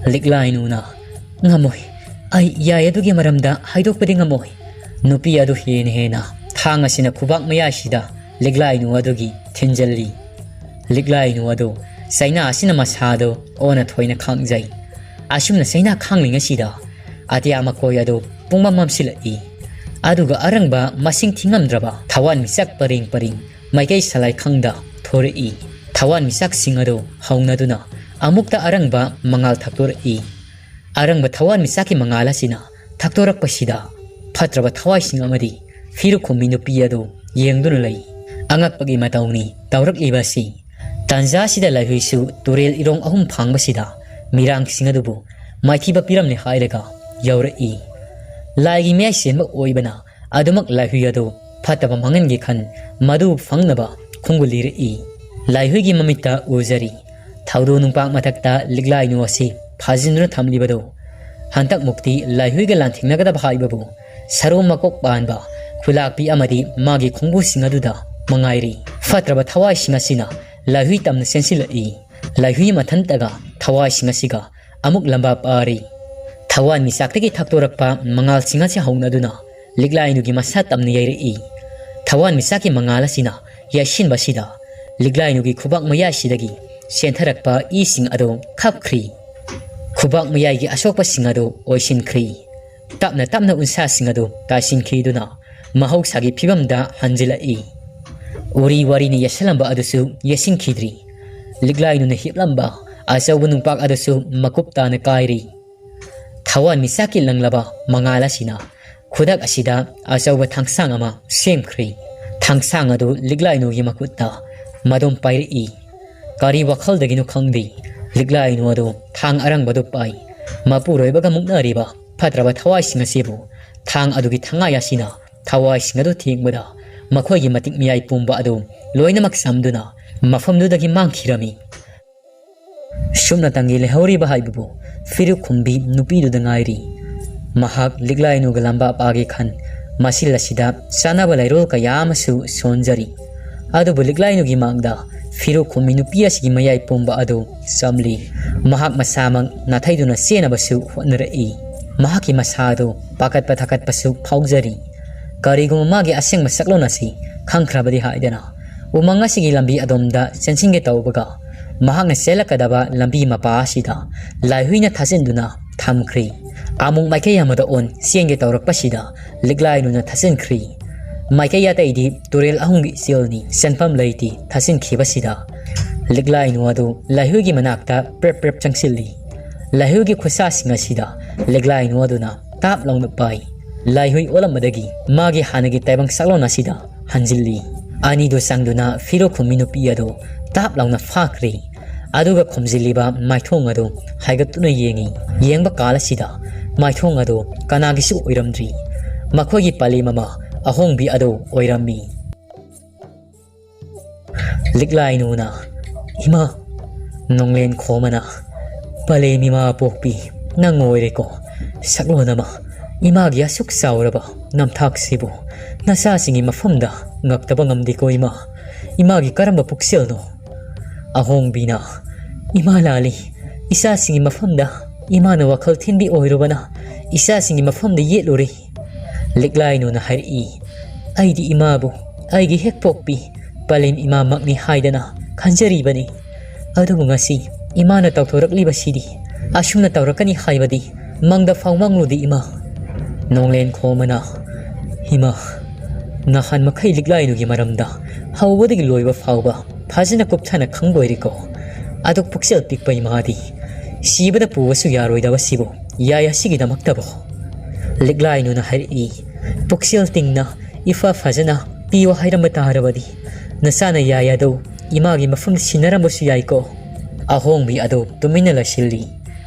ꯂꯤꯛꯂꯥꯏꯅꯨꯅ, "ꯉꯝꯃꯣꯏ꯫ ꯑꯩ ꯌꯥꯏ ꯑꯗꯨꯒꯤ ꯃꯔꯝꯗ ꯍꯥꯏꯗꯣꯛꯄꯗꯤ ꯉꯝꯃꯣꯏ꯫" ꯅꯨꯄꯤ ꯑꯗꯨ ꯍꯦꯟꯅ ꯍꯦꯟꯅ ꯊꯥꯡ ꯑꯁꯤꯅ ꯈꯨꯕꯥꯛ ꯃꯌꯥꯏꯁꯤꯗ ꯂꯤꯛꯂꯥꯏꯅꯨ ꯑꯗꯨꯒꯤ ꯊꯤꯟꯖꯜꯂꯤ꯫ ꯂꯤꯛꯂꯥꯏꯅꯨ ꯑꯗꯨ ꯆꯩꯅꯥ ꯑꯁꯤꯅ ꯃꯁꯥꯗꯨ ꯑꯣꯟꯅ ꯊꯣꯏꯅ ꯈꯥꯡꯖꯩ꯫ ꯑꯁꯨꯝꯅ ꯆꯩꯅꯥ ꯈꯥꯡꯂꯤꯉꯩꯁꯤꯗ ꯑꯇꯤꯌꯥ ꯃꯀꯣꯏ ꯑꯗꯨ ꯄꯨꯡꯃꯝ ꯃꯝꯁꯤꯜꯂꯛꯏ꯫ ꯑꯗꯨꯒ ꯑꯔꯪꯕ ꯃꯁꯤꯡ ꯊꯤꯉꯝꯗ꯭ꯔꯕ ꯊꯋꯥꯟꯃꯤꯆꯥꯛ ꯄꯔꯤꯡ ꯄꯔꯤꯡ ꯃꯥꯏꯀꯩ ꯁꯂꯥꯏꯈꯪꯗ ꯊꯣꯔꯛꯏ꯫ ꯊꯋꯥꯟꯃꯤꯆꯥꯛꯁꯤꯡ ꯑꯗꯨ ꯍꯧꯅꯗꯨꯅ ꯑꯃꯨꯛꯇ ꯑꯔꯪꯕ ꯃꯉꯥꯜ ꯊꯛꯇꯣꯔꯛꯏ꯫ ꯑꯔꯪꯕ ꯊꯋꯥꯟꯃꯤꯆꯥꯛꯀꯤ ꯃꯉꯥꯜ ꯑꯁꯤꯅ ꯊꯛꯇꯣꯔꯛꯄꯁꯤꯗ ꯐꯠꯇ꯭ꯔꯕ ꯊꯋꯥꯏꯁꯤꯡ ꯑꯃꯗꯤ ꯐꯤꯔꯨꯛꯈꯨꯝꯕꯤ ꯅꯨꯄꯤ ꯑꯗꯨ ꯌꯦꯡꯗꯨꯅ ꯂꯩ꯫ ꯑꯉꯛꯄꯒꯤ ꯃꯇꯧꯅꯤ ꯇꯧꯔꯛꯂꯤꯕ ꯑꯁꯤ꯫ ꯇꯥꯟꯖꯥꯁꯤꯗ ꯂꯥꯏꯍꯨꯏꯁꯨ ꯇꯨꯔꯦꯜ ꯏꯔꯣꯡ ꯑꯍꯨꯝ ꯐꯥꯡꯕꯁꯤꯗ ꯃꯤꯔꯥꯡꯁꯤꯡ ꯑꯗꯨꯕꯨ ꯃꯥꯏꯊꯤꯕ ꯄꯤꯔꯝꯂꯦ ꯍꯥꯏꯔꯒ ꯌꯧꯔꯛꯏ꯫ ꯂꯥꯏꯒꯤ ꯃꯌꯥꯏ ꯆꯦꯟꯕ ꯑꯣꯏꯕꯅ ꯑꯗꯨꯃꯛ ꯂꯥꯏꯍꯨꯏ ꯑꯗꯨ ꯐꯠꯇꯕ ꯃꯥꯡꯍꯟꯒꯦ ꯈꯟ ꯃꯗꯨ ꯐꯪꯅꯕ ꯈꯣꯡꯒꯨꯜ ꯂꯤꯔꯛꯏ꯫ ꯂꯥꯏꯍꯨꯏꯒꯤ ꯃꯃꯤꯠꯇ ꯎꯖꯔꯤ꯫ ꯊꯧꯗꯣ ꯅꯨꯡꯄꯥꯛ ꯃꯊꯛꯇ ꯂꯤꯛꯂꯥꯏꯅꯨ ꯑꯁꯤ ꯐꯥꯖꯤꯟꯗꯨꯅ ꯊꯝꯂꯤꯕꯗꯨ꯫ ꯍꯟꯗꯛꯃꯨꯛꯇꯤ ꯂꯥꯏꯍꯨꯏꯒ ꯂꯥꯟꯊꯦꯡꯅꯒꯗꯕ ꯍꯥꯏꯕꯕꯨ ꯁꯔꯨ ꯃꯀꯣꯛ ꯄꯥꯟꯕ ꯈꯨꯂꯥꯛꯄꯤ ꯑꯃꯗꯤ ꯃꯥꯒꯤ ꯈꯣꯡꯕꯨꯁꯤꯡ ꯑꯗꯨꯗ ꯃꯉꯥꯏꯔꯤ꯫ ꯐꯠꯇ꯭ꯔꯕ ꯊꯋꯥꯏꯁꯤꯡ ꯑꯁꯤꯅ ꯂꯥꯏꯍꯨꯏ ꯇꯝꯅ ꯆꯦꯟꯁꯤꯜꯂꯛꯏ꯫ ꯂꯥꯏꯍꯨꯏ ꯃꯊꯟꯇꯒ ꯊꯋꯥꯏꯁꯤꯡ ꯑꯁꯤꯒ ꯑꯃꯨꯛ ꯂꯝꯕꯥ ꯄꯥꯔꯤ꯫ ꯊꯋꯥꯟꯃꯤꯆꯥꯛꯇꯒꯤ ꯊꯛꯇꯣꯔꯛꯄ ꯃꯉꯥꯜꯁꯤꯡ ꯑꯁꯤ ꯍꯧꯅꯗꯨꯅ ꯂꯤꯛꯂꯥꯏꯅꯨꯒꯤ ꯃꯁꯥ ꯇꯝꯅ ꯌꯩꯔꯛꯏ꯫ ꯊꯋꯥꯟꯃꯤꯆꯥꯛꯀꯤ ꯃꯉꯥꯜ ꯑꯁꯤꯅ ꯌꯩꯁꯤꯟꯕꯁꯤꯗ ꯂꯤꯛꯂꯥꯏꯅꯨꯒꯤ ꯈꯨꯕꯥꯛ ꯃꯌꯥꯏꯁꯤꯗꯒꯤ ꯆꯦꯟꯊꯔꯛꯄ ꯏꯁꯤꯡ ꯑꯗꯨ ꯈꯞꯈ꯭ꯔꯤ꯫ ꯈꯨꯕꯥꯛ ꯃꯌꯥꯏꯒꯤ ꯑꯁꯣꯛꯄꯁꯤꯡ ꯑꯗꯨ ꯑꯣꯏꯁꯤꯟꯈ꯭ꯔꯤ꯫ ꯇꯞꯅ ꯇꯞꯅ ꯎꯟꯁꯥꯁꯤꯡ ꯑꯗꯨ ꯇꯥꯁꯤꯟꯈꯤꯗꯨꯅ ꯃꯍꯧꯁꯥꯒꯤ ꯐꯤꯕꯝꯗ ꯍꯟꯖꯤꯜꯂꯛꯏ꯫ ꯎꯔꯤ ꯋꯥꯔꯤꯅ ꯌꯦꯠꯁꯜꯂꯝꯕ ꯑꯗꯨꯁꯨ ꯌꯦꯠꯁꯤꯟꯈꯤꯗ꯭ꯔꯤ꯫ ꯂꯤꯛꯂꯥꯏꯅꯨꯅ ꯍꯤꯞꯂꯝꯕ ꯑꯆꯧꯕ ꯅꯨꯡꯄꯥꯛ ꯑꯗꯨꯁꯨ ꯃꯀꯨꯞ ꯇꯥꯅ ꯀꯥꯏꯔꯤ꯫ ꯊꯋꯥꯟꯃꯤꯆꯥꯛꯀꯤ ꯂꯪꯂꯕ ꯃꯉꯥꯜ ꯑꯁꯤꯅ ꯈꯨꯗꯛ ꯑꯁꯤꯗ ꯑꯆꯧꯕ ꯊꯥꯡꯁꯥꯡ ꯑꯃ ꯁꯦꯝꯈ꯭ꯔꯦ꯫ ꯊꯥꯡꯁꯥꯡ ꯑꯗꯨ ꯂꯤꯛꯂꯥꯏꯅꯨꯒꯤ ꯃꯈꯨꯠꯇ ꯃꯗꯨꯝ ꯄꯥꯏꯔꯛꯏ꯫ ꯀꯔꯤ ꯋꯥꯈꯜꯗꯒꯤꯅꯣ ꯈꯪꯗꯦ, ꯂꯤꯛꯂꯥꯏꯅꯨ ꯑꯗꯨ ꯊꯥꯡ ꯑꯔꯪꯕꯗꯨ ꯄꯥꯏ꯫ ꯃꯄꯨꯔꯣꯏꯕꯒ ꯃꯨꯛꯅꯔꯤꯕ ꯐꯠꯇ꯭ꯔꯕ ꯊꯋꯥꯏꯁꯤꯡ ꯑꯁꯤꯕꯨ ꯊꯥꯡ ꯑꯗꯨꯒꯤ ꯊꯉꯥꯏ ꯑꯁꯤꯅ ꯊꯋꯥꯏꯁꯤꯡ ꯑꯗꯨ ꯊꯦꯡꯕꯗ ꯃꯈꯣꯏꯒꯤ ꯃꯇꯤꯛ ꯃꯌꯥꯏ ꯄꯨꯝꯕ ꯑꯗꯨ ꯂꯣꯏꯅꯃꯛ ꯆꯝꯗꯨꯅ ꯃꯐꯝꯗꯨꯗꯒꯤ ꯃꯥꯡꯈꯤꯔꯝꯃꯤ꯫ ꯁꯨꯞꯅꯇꯪꯒꯤ ꯂꯩꯍꯧꯔꯤꯕ ꯍꯥꯏꯕꯕꯨ ꯐꯤꯔꯨꯛ ꯈꯨꯝꯕꯤ ꯅꯨꯄꯤꯗꯨꯗ ꯉꯥꯏꯔꯤ꯫ ꯃꯍꯥꯛ ꯂꯤꯛꯂꯥꯏꯅꯨꯒ ꯂꯝꯕꯥ ꯄꯥꯒꯦ ꯈꯟ ꯃꯁꯤꯜ ꯑꯁꯤꯗ ꯆꯥꯅꯕ ꯂꯩꯔꯣꯜ ꯀꯌꯥ ꯑꯃꯁꯨ ꯁꯣꯟꯖꯔꯤ꯫ ꯑꯗꯨꯕꯨ ꯂꯤꯛꯂꯥꯏꯅꯨꯒꯤ ꯃꯥꯡꯗ ꯐꯤꯔꯨꯛ ꯈꯨꯝꯕꯤ ꯅꯨꯄꯤ ꯑꯁꯤꯒꯤ ꯃꯌꯥꯏ ꯄꯨꯝꯕ ꯑꯗꯨ ꯆꯝꯂꯤ꯫ ꯃꯍꯥꯛ ꯃꯁꯥꯃꯛ ꯅꯥꯊꯩꯗꯨꯅ ꯆꯦꯟꯅꯕꯁꯨ ꯍꯣꯠꯅꯔꯛꯏ꯫ ꯃꯍꯥꯛꯀꯤ ꯃꯁꯥ ꯑꯗꯨ ꯄꯥꯈꯠꯄ ꯊꯥꯀꯠꯄꯁꯨ ꯐꯥꯎꯖꯔꯤ꯫ ꯀꯔꯤꯒꯨꯝꯕ ꯃꯥꯒꯤ ꯑꯁꯦꯡꯕ ꯁꯛꯂꯣꯟ ꯑꯁꯤ ꯈꯪꯈ꯭ꯔꯕꯗꯤ ꯍꯥꯏꯗꯅ ꯎꯃꯪ ꯑꯁꯤꯒꯤ ꯂꯝꯕꯤ ꯑꯗꯣꯝꯗ ꯆꯦꯟꯁꯤꯟꯒꯦ ꯇꯧꯕꯒ, ꯃꯍꯥꯛꯅ ꯆꯦꯜꯂꯛꯀꯗꯕ ꯂꯝꯕꯤ ꯃꯄꯥ ꯑꯁꯤꯗ ꯂꯥꯏꯍꯨꯏꯅ ꯊꯥꯖꯤꯟꯗꯨꯅ ꯊꯝꯈ꯭ꯔꯤ꯫ ꯑꯃꯨꯛ ꯃꯥꯏꯀꯩ ꯑꯃꯗ ꯑꯣꯟ ꯆꯦꯟꯒꯦ ꯇꯧꯔꯛꯄꯁꯤꯗ ꯂꯤꯛꯂꯥꯏꯅꯨꯅ ꯊꯥꯖꯤꯟꯈ꯭ꯔꯤ꯫ ꯃꯥꯏꯀꯩ ꯑꯇꯩꯗꯤ ꯇꯨꯔꯦꯜ ꯑꯍꯨꯝꯒꯤ ꯏꯆꯦꯜꯅꯤ, ꯆꯦꯟꯐꯝ ꯂꯩꯇꯦ꯫ ꯊꯥꯖꯤꯟꯈꯤꯕꯁꯤꯗ ꯂꯤꯛꯂꯥꯏꯅꯨ ꯑꯗꯨ ꯂꯥꯏꯍꯨꯏꯒꯤ ꯃꯅꯥꯛꯇ ꯄ꯭ꯔꯦꯞ ꯄ꯭ꯔꯦꯞ ꯆꯪꯁꯤꯜꯂꯤ꯫ ꯂꯥꯏꯍꯨꯏꯒꯤ ꯈꯨꯠꯁꯥꯁꯤꯡ ꯑꯁꯤꯗ ꯂꯤꯛꯂꯥꯏꯅꯨ ꯑꯗꯨꯅ ꯇꯥꯞ ꯂꯥꯎꯅ ꯄꯥꯏ꯫ ꯂꯥꯏꯍꯨꯏ ꯑꯣꯜꯂꯝꯕꯗꯒꯤ ꯃꯥꯒꯤ ꯍꯥꯟꯅꯒꯤ ꯇꯥꯏꯕꯪ ꯁꯛꯂꯣꯟ ꯑꯁꯤꯗ ꯍꯟꯖꯤꯜꯂꯤ꯫ ꯑꯅꯤꯗꯨ ꯆꯪꯗꯨꯅ ꯐꯤꯔꯨꯛ ꯈꯨꯝꯃꯤ ꯅꯨꯄꯤ ꯑꯗꯨ ꯇꯥꯞ ꯂꯥꯎꯅ ꯐꯥꯈ꯭ꯔꯦ꯫ ꯑꯗꯨꯒ ꯈꯨꯝꯖꯤꯜꯂꯤꯕ ꯃꯥꯏꯊꯣꯡ ꯑꯗꯨ ꯍꯥꯏꯒꯠꯇꯨꯅ ꯌꯦꯡꯉꯤ꯫ ꯌꯦꯡꯕ ꯀꯥꯜ ꯑꯁꯤꯗ ꯃꯥꯏꯊꯣꯡ ꯑꯗꯨ ꯀꯅꯥꯒꯤꯁꯨ ꯑꯣꯏꯔꯝꯗ꯭ꯔꯤ꯫ ꯃꯈꯣꯏꯒꯤ ꯄꯂꯦꯝ ꯑꯃ ꯑꯍꯣꯡꯕꯤ ꯑꯗꯨ ꯑꯣꯏꯔꯝꯃꯤ꯫ ꯂꯤꯛꯂꯥꯏꯅꯨꯅ, "ꯏꯃꯥ!" ꯅꯣꯡꯂꯦꯟ ꯈꯣꯝꯃꯅ, "ꯄꯂꯦꯝ ꯏꯃꯥ ꯄꯣꯛꯄꯤ, ꯅꯪ ꯑꯣꯏꯔꯦꯀꯣ ꯁꯛꯂꯣꯟ ꯑꯃ꯫ ꯏꯃꯥꯒꯤ ꯑꯁꯨꯛ ꯆꯥꯎꯔꯕ ꯅꯝꯊꯥꯛꯁꯤꯕꯨ ꯅꯆꯥꯁꯤꯡꯒꯤ ꯃꯐꯝꯗ ꯉꯛꯇꯕ ꯉꯝꯗꯦꯀꯣ ꯏꯃꯥ꯫ ꯏꯃꯥꯒꯤ ꯀꯔꯝꯕ ꯄꯨꯛꯆꯦꯜꯅꯣ?" ꯑꯍꯣꯡꯕꯤꯅ, "ꯏꯃꯥ ꯂꯥꯜꯂꯤ꯫ ꯏꯆꯥꯁꯤꯡꯒꯤ ꯃꯐꯝꯗ ꯏꯃꯥꯅ ꯋꯥꯈꯜ ꯊꯤꯟꯕꯤ ꯑꯣꯏꯔꯨꯕꯅ ꯏꯆꯥꯁꯤꯡꯒꯤ ꯃꯐꯝꯗ ꯌꯦꯠꯂꯨꯔꯦ꯫" ꯂꯤꯛꯂꯥꯏꯅꯨꯅ ꯍꯥꯏꯔꯛꯏ, "ꯑꯩꯗꯤ ꯏꯃꯥꯕꯨ ꯑꯩꯒꯤ ꯍꯦꯛ ꯄꯣꯛꯄꯤ ꯄꯂꯦꯝ ꯏꯃꯥꯃꯛꯅꯤ ꯍꯥꯏꯗꯅ ꯈꯟꯖꯔꯤꯕꯅꯤ꯫ ꯑꯗꯨꯕꯨ ꯉꯁꯤ ꯏꯃꯥꯅ ꯇꯧꯊꯣꯔꯛꯂꯤꯕꯁꯤꯗꯤ ꯑꯁꯨꯝꯅ ꯇꯧꯔꯛꯀꯅꯤ ꯍꯥꯏꯕꯗꯤ ꯃꯪꯗ ꯐꯥꯎ ꯃꯪꯂꯨꯗꯦ ꯏꯃꯥ꯫" ꯅꯣꯡꯂꯦꯟ ꯈꯣꯝꯃꯅ, "ꯏꯃꯥ, ꯅꯍꯥꯟ ꯃꯈꯩ ꯂꯤꯛꯂꯥꯏꯅꯨꯒꯤ ꯃꯔꯝꯗ ꯍꯧꯕꯗꯒꯤ ꯂꯣꯏꯕ ꯐꯥꯎꯕ ꯐꯖꯅ ꯀꯨꯞꯊꯅ ꯈꯪꯕ ꯑꯣꯏꯔꯦꯀꯣ꯫ ꯑꯗꯨ ꯄꯨꯛꯆꯦꯜ ꯄꯤꯛꯄ ꯏꯃꯥꯗꯤ ꯁꯤꯕꯗ ꯄꯨꯕꯁꯨ ꯌꯥꯔꯣꯏꯗꯕꯁꯤꯕꯨ ꯌꯥꯏ ꯑꯁꯤꯒꯤꯗꯃꯛꯇꯕꯨ?" ꯂꯤꯛꯂꯥꯏꯅꯨꯅ ꯍꯥꯏꯔꯛꯏ, "ꯄꯨꯛꯆꯦꯜ ꯇꯤꯡꯅ ꯏꯐ ꯐꯖꯅ ꯄꯤꯌꯨ ꯍꯥꯏꯔꯝꯕ ꯇꯥꯔꯕꯗꯤ ꯅꯆꯥꯅ ꯌꯥꯏ ꯑꯗꯨ ꯏꯃꯥꯒꯤ ꯃꯐꯝꯗ ꯁꯤꯟꯅꯔꯝꯕꯁꯨ ꯌꯥꯏꯀꯣ꯫" ꯑꯍꯣꯡꯕꯤ ꯑꯗꯨ ꯇꯨꯃꯤꯟꯅ ꯂꯩꯁꯤꯜꯂꯤ꯫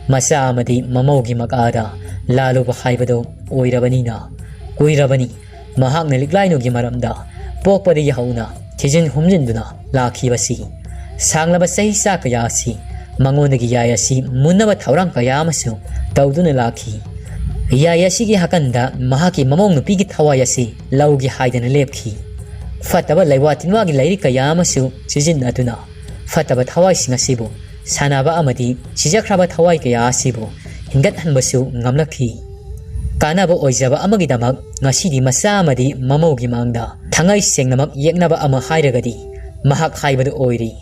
ꯃꯆꯥ ꯑꯃꯗꯤ ꯃꯃꯧꯒꯤ ꯃꯀꯥꯗ ꯂꯥꯜꯂꯨꯕ ꯍꯥꯏꯕꯗꯨ ꯑꯣꯏꯔꯕꯅꯤꯅ ꯀꯨꯏꯔꯕꯅꯤ꯫ ꯃꯍꯥꯛꯅ ꯂꯤꯛꯂꯥꯏꯅꯨꯒꯤ ꯃꯔꯝꯗ ꯄꯣꯛꯄꯗꯒꯤ ꯍꯧꯅ ꯊꯤꯖꯤꯟ ꯍꯨꯝꯖꯤꯟꯗꯨꯅ ꯂꯥꯛꯈꯤꯕꯁꯤ꯫ ꯁꯥꯡꯂꯕ ꯆꯍꯤ ꯆꯥ ꯀꯌꯥ ꯑꯁꯤ ꯃꯉꯣꯟꯗꯒꯤ ꯌꯥꯏ ꯑꯁꯤ ꯃꯨꯟꯅꯕ ꯊꯧꯔꯥꯡ ꯀꯌꯥ ꯑꯃꯁꯨ ꯇꯧꯗꯨꯅ ꯂꯥꯛꯈꯤ꯫ ꯌꯥꯏ ꯑꯁꯤꯒꯤ ꯍꯥꯀꯟꯗ ꯃꯍꯥꯛꯀꯤ ꯃꯃꯧ ꯅꯨꯄꯤꯒꯤ ꯊꯋꯥꯏ ꯑꯁꯤ ꯂꯧꯒꯦ ꯍꯥꯏꯗꯅ ꯂꯦꯞꯈꯤ꯫ ꯐꯠꯇꯕ ꯂꯩꯋꯥ ꯇꯤꯟꯋꯥꯒꯤ ꯂꯥꯏꯔꯤꯛ ꯀꯌꯥ ꯑꯃꯁꯨ ꯁꯤꯖꯤꯟꯅꯗꯨꯅ ꯐꯠꯇꯕ ꯊꯋꯥꯏꯁꯤꯡ ꯑꯁꯤꯕꯨ ꯁꯥꯟꯅꯕ ꯑꯃꯗꯤ ꯁꯤꯖꯈ꯭ꯔꯕ ꯊꯋꯥꯏ ꯀꯌꯥ ꯑꯁꯤꯕꯨ ꯍꯤꯡꯒꯠꯍꯟꯕꯁꯨ ꯉꯝꯂꯛꯈꯤ꯫ ꯀꯥꯟꯅꯕ ꯑꯣꯏꯖꯕ ꯑꯃꯒꯤꯗꯃꯛ ꯉꯁꯤꯗꯤ ꯃꯆꯥ ꯑꯃꯗꯤ ꯃꯃꯧꯒꯤ ꯃꯥꯡꯗ ꯊꯉꯩ ꯁꯦꯡꯅꯃꯛ ꯌꯦꯛꯅꯕ ꯑꯃ ꯍꯥꯏꯔꯒꯗꯤ ꯃꯍꯥꯛ ꯍꯥꯏꯕꯗꯨ ꯑꯣꯏꯔꯤ꯫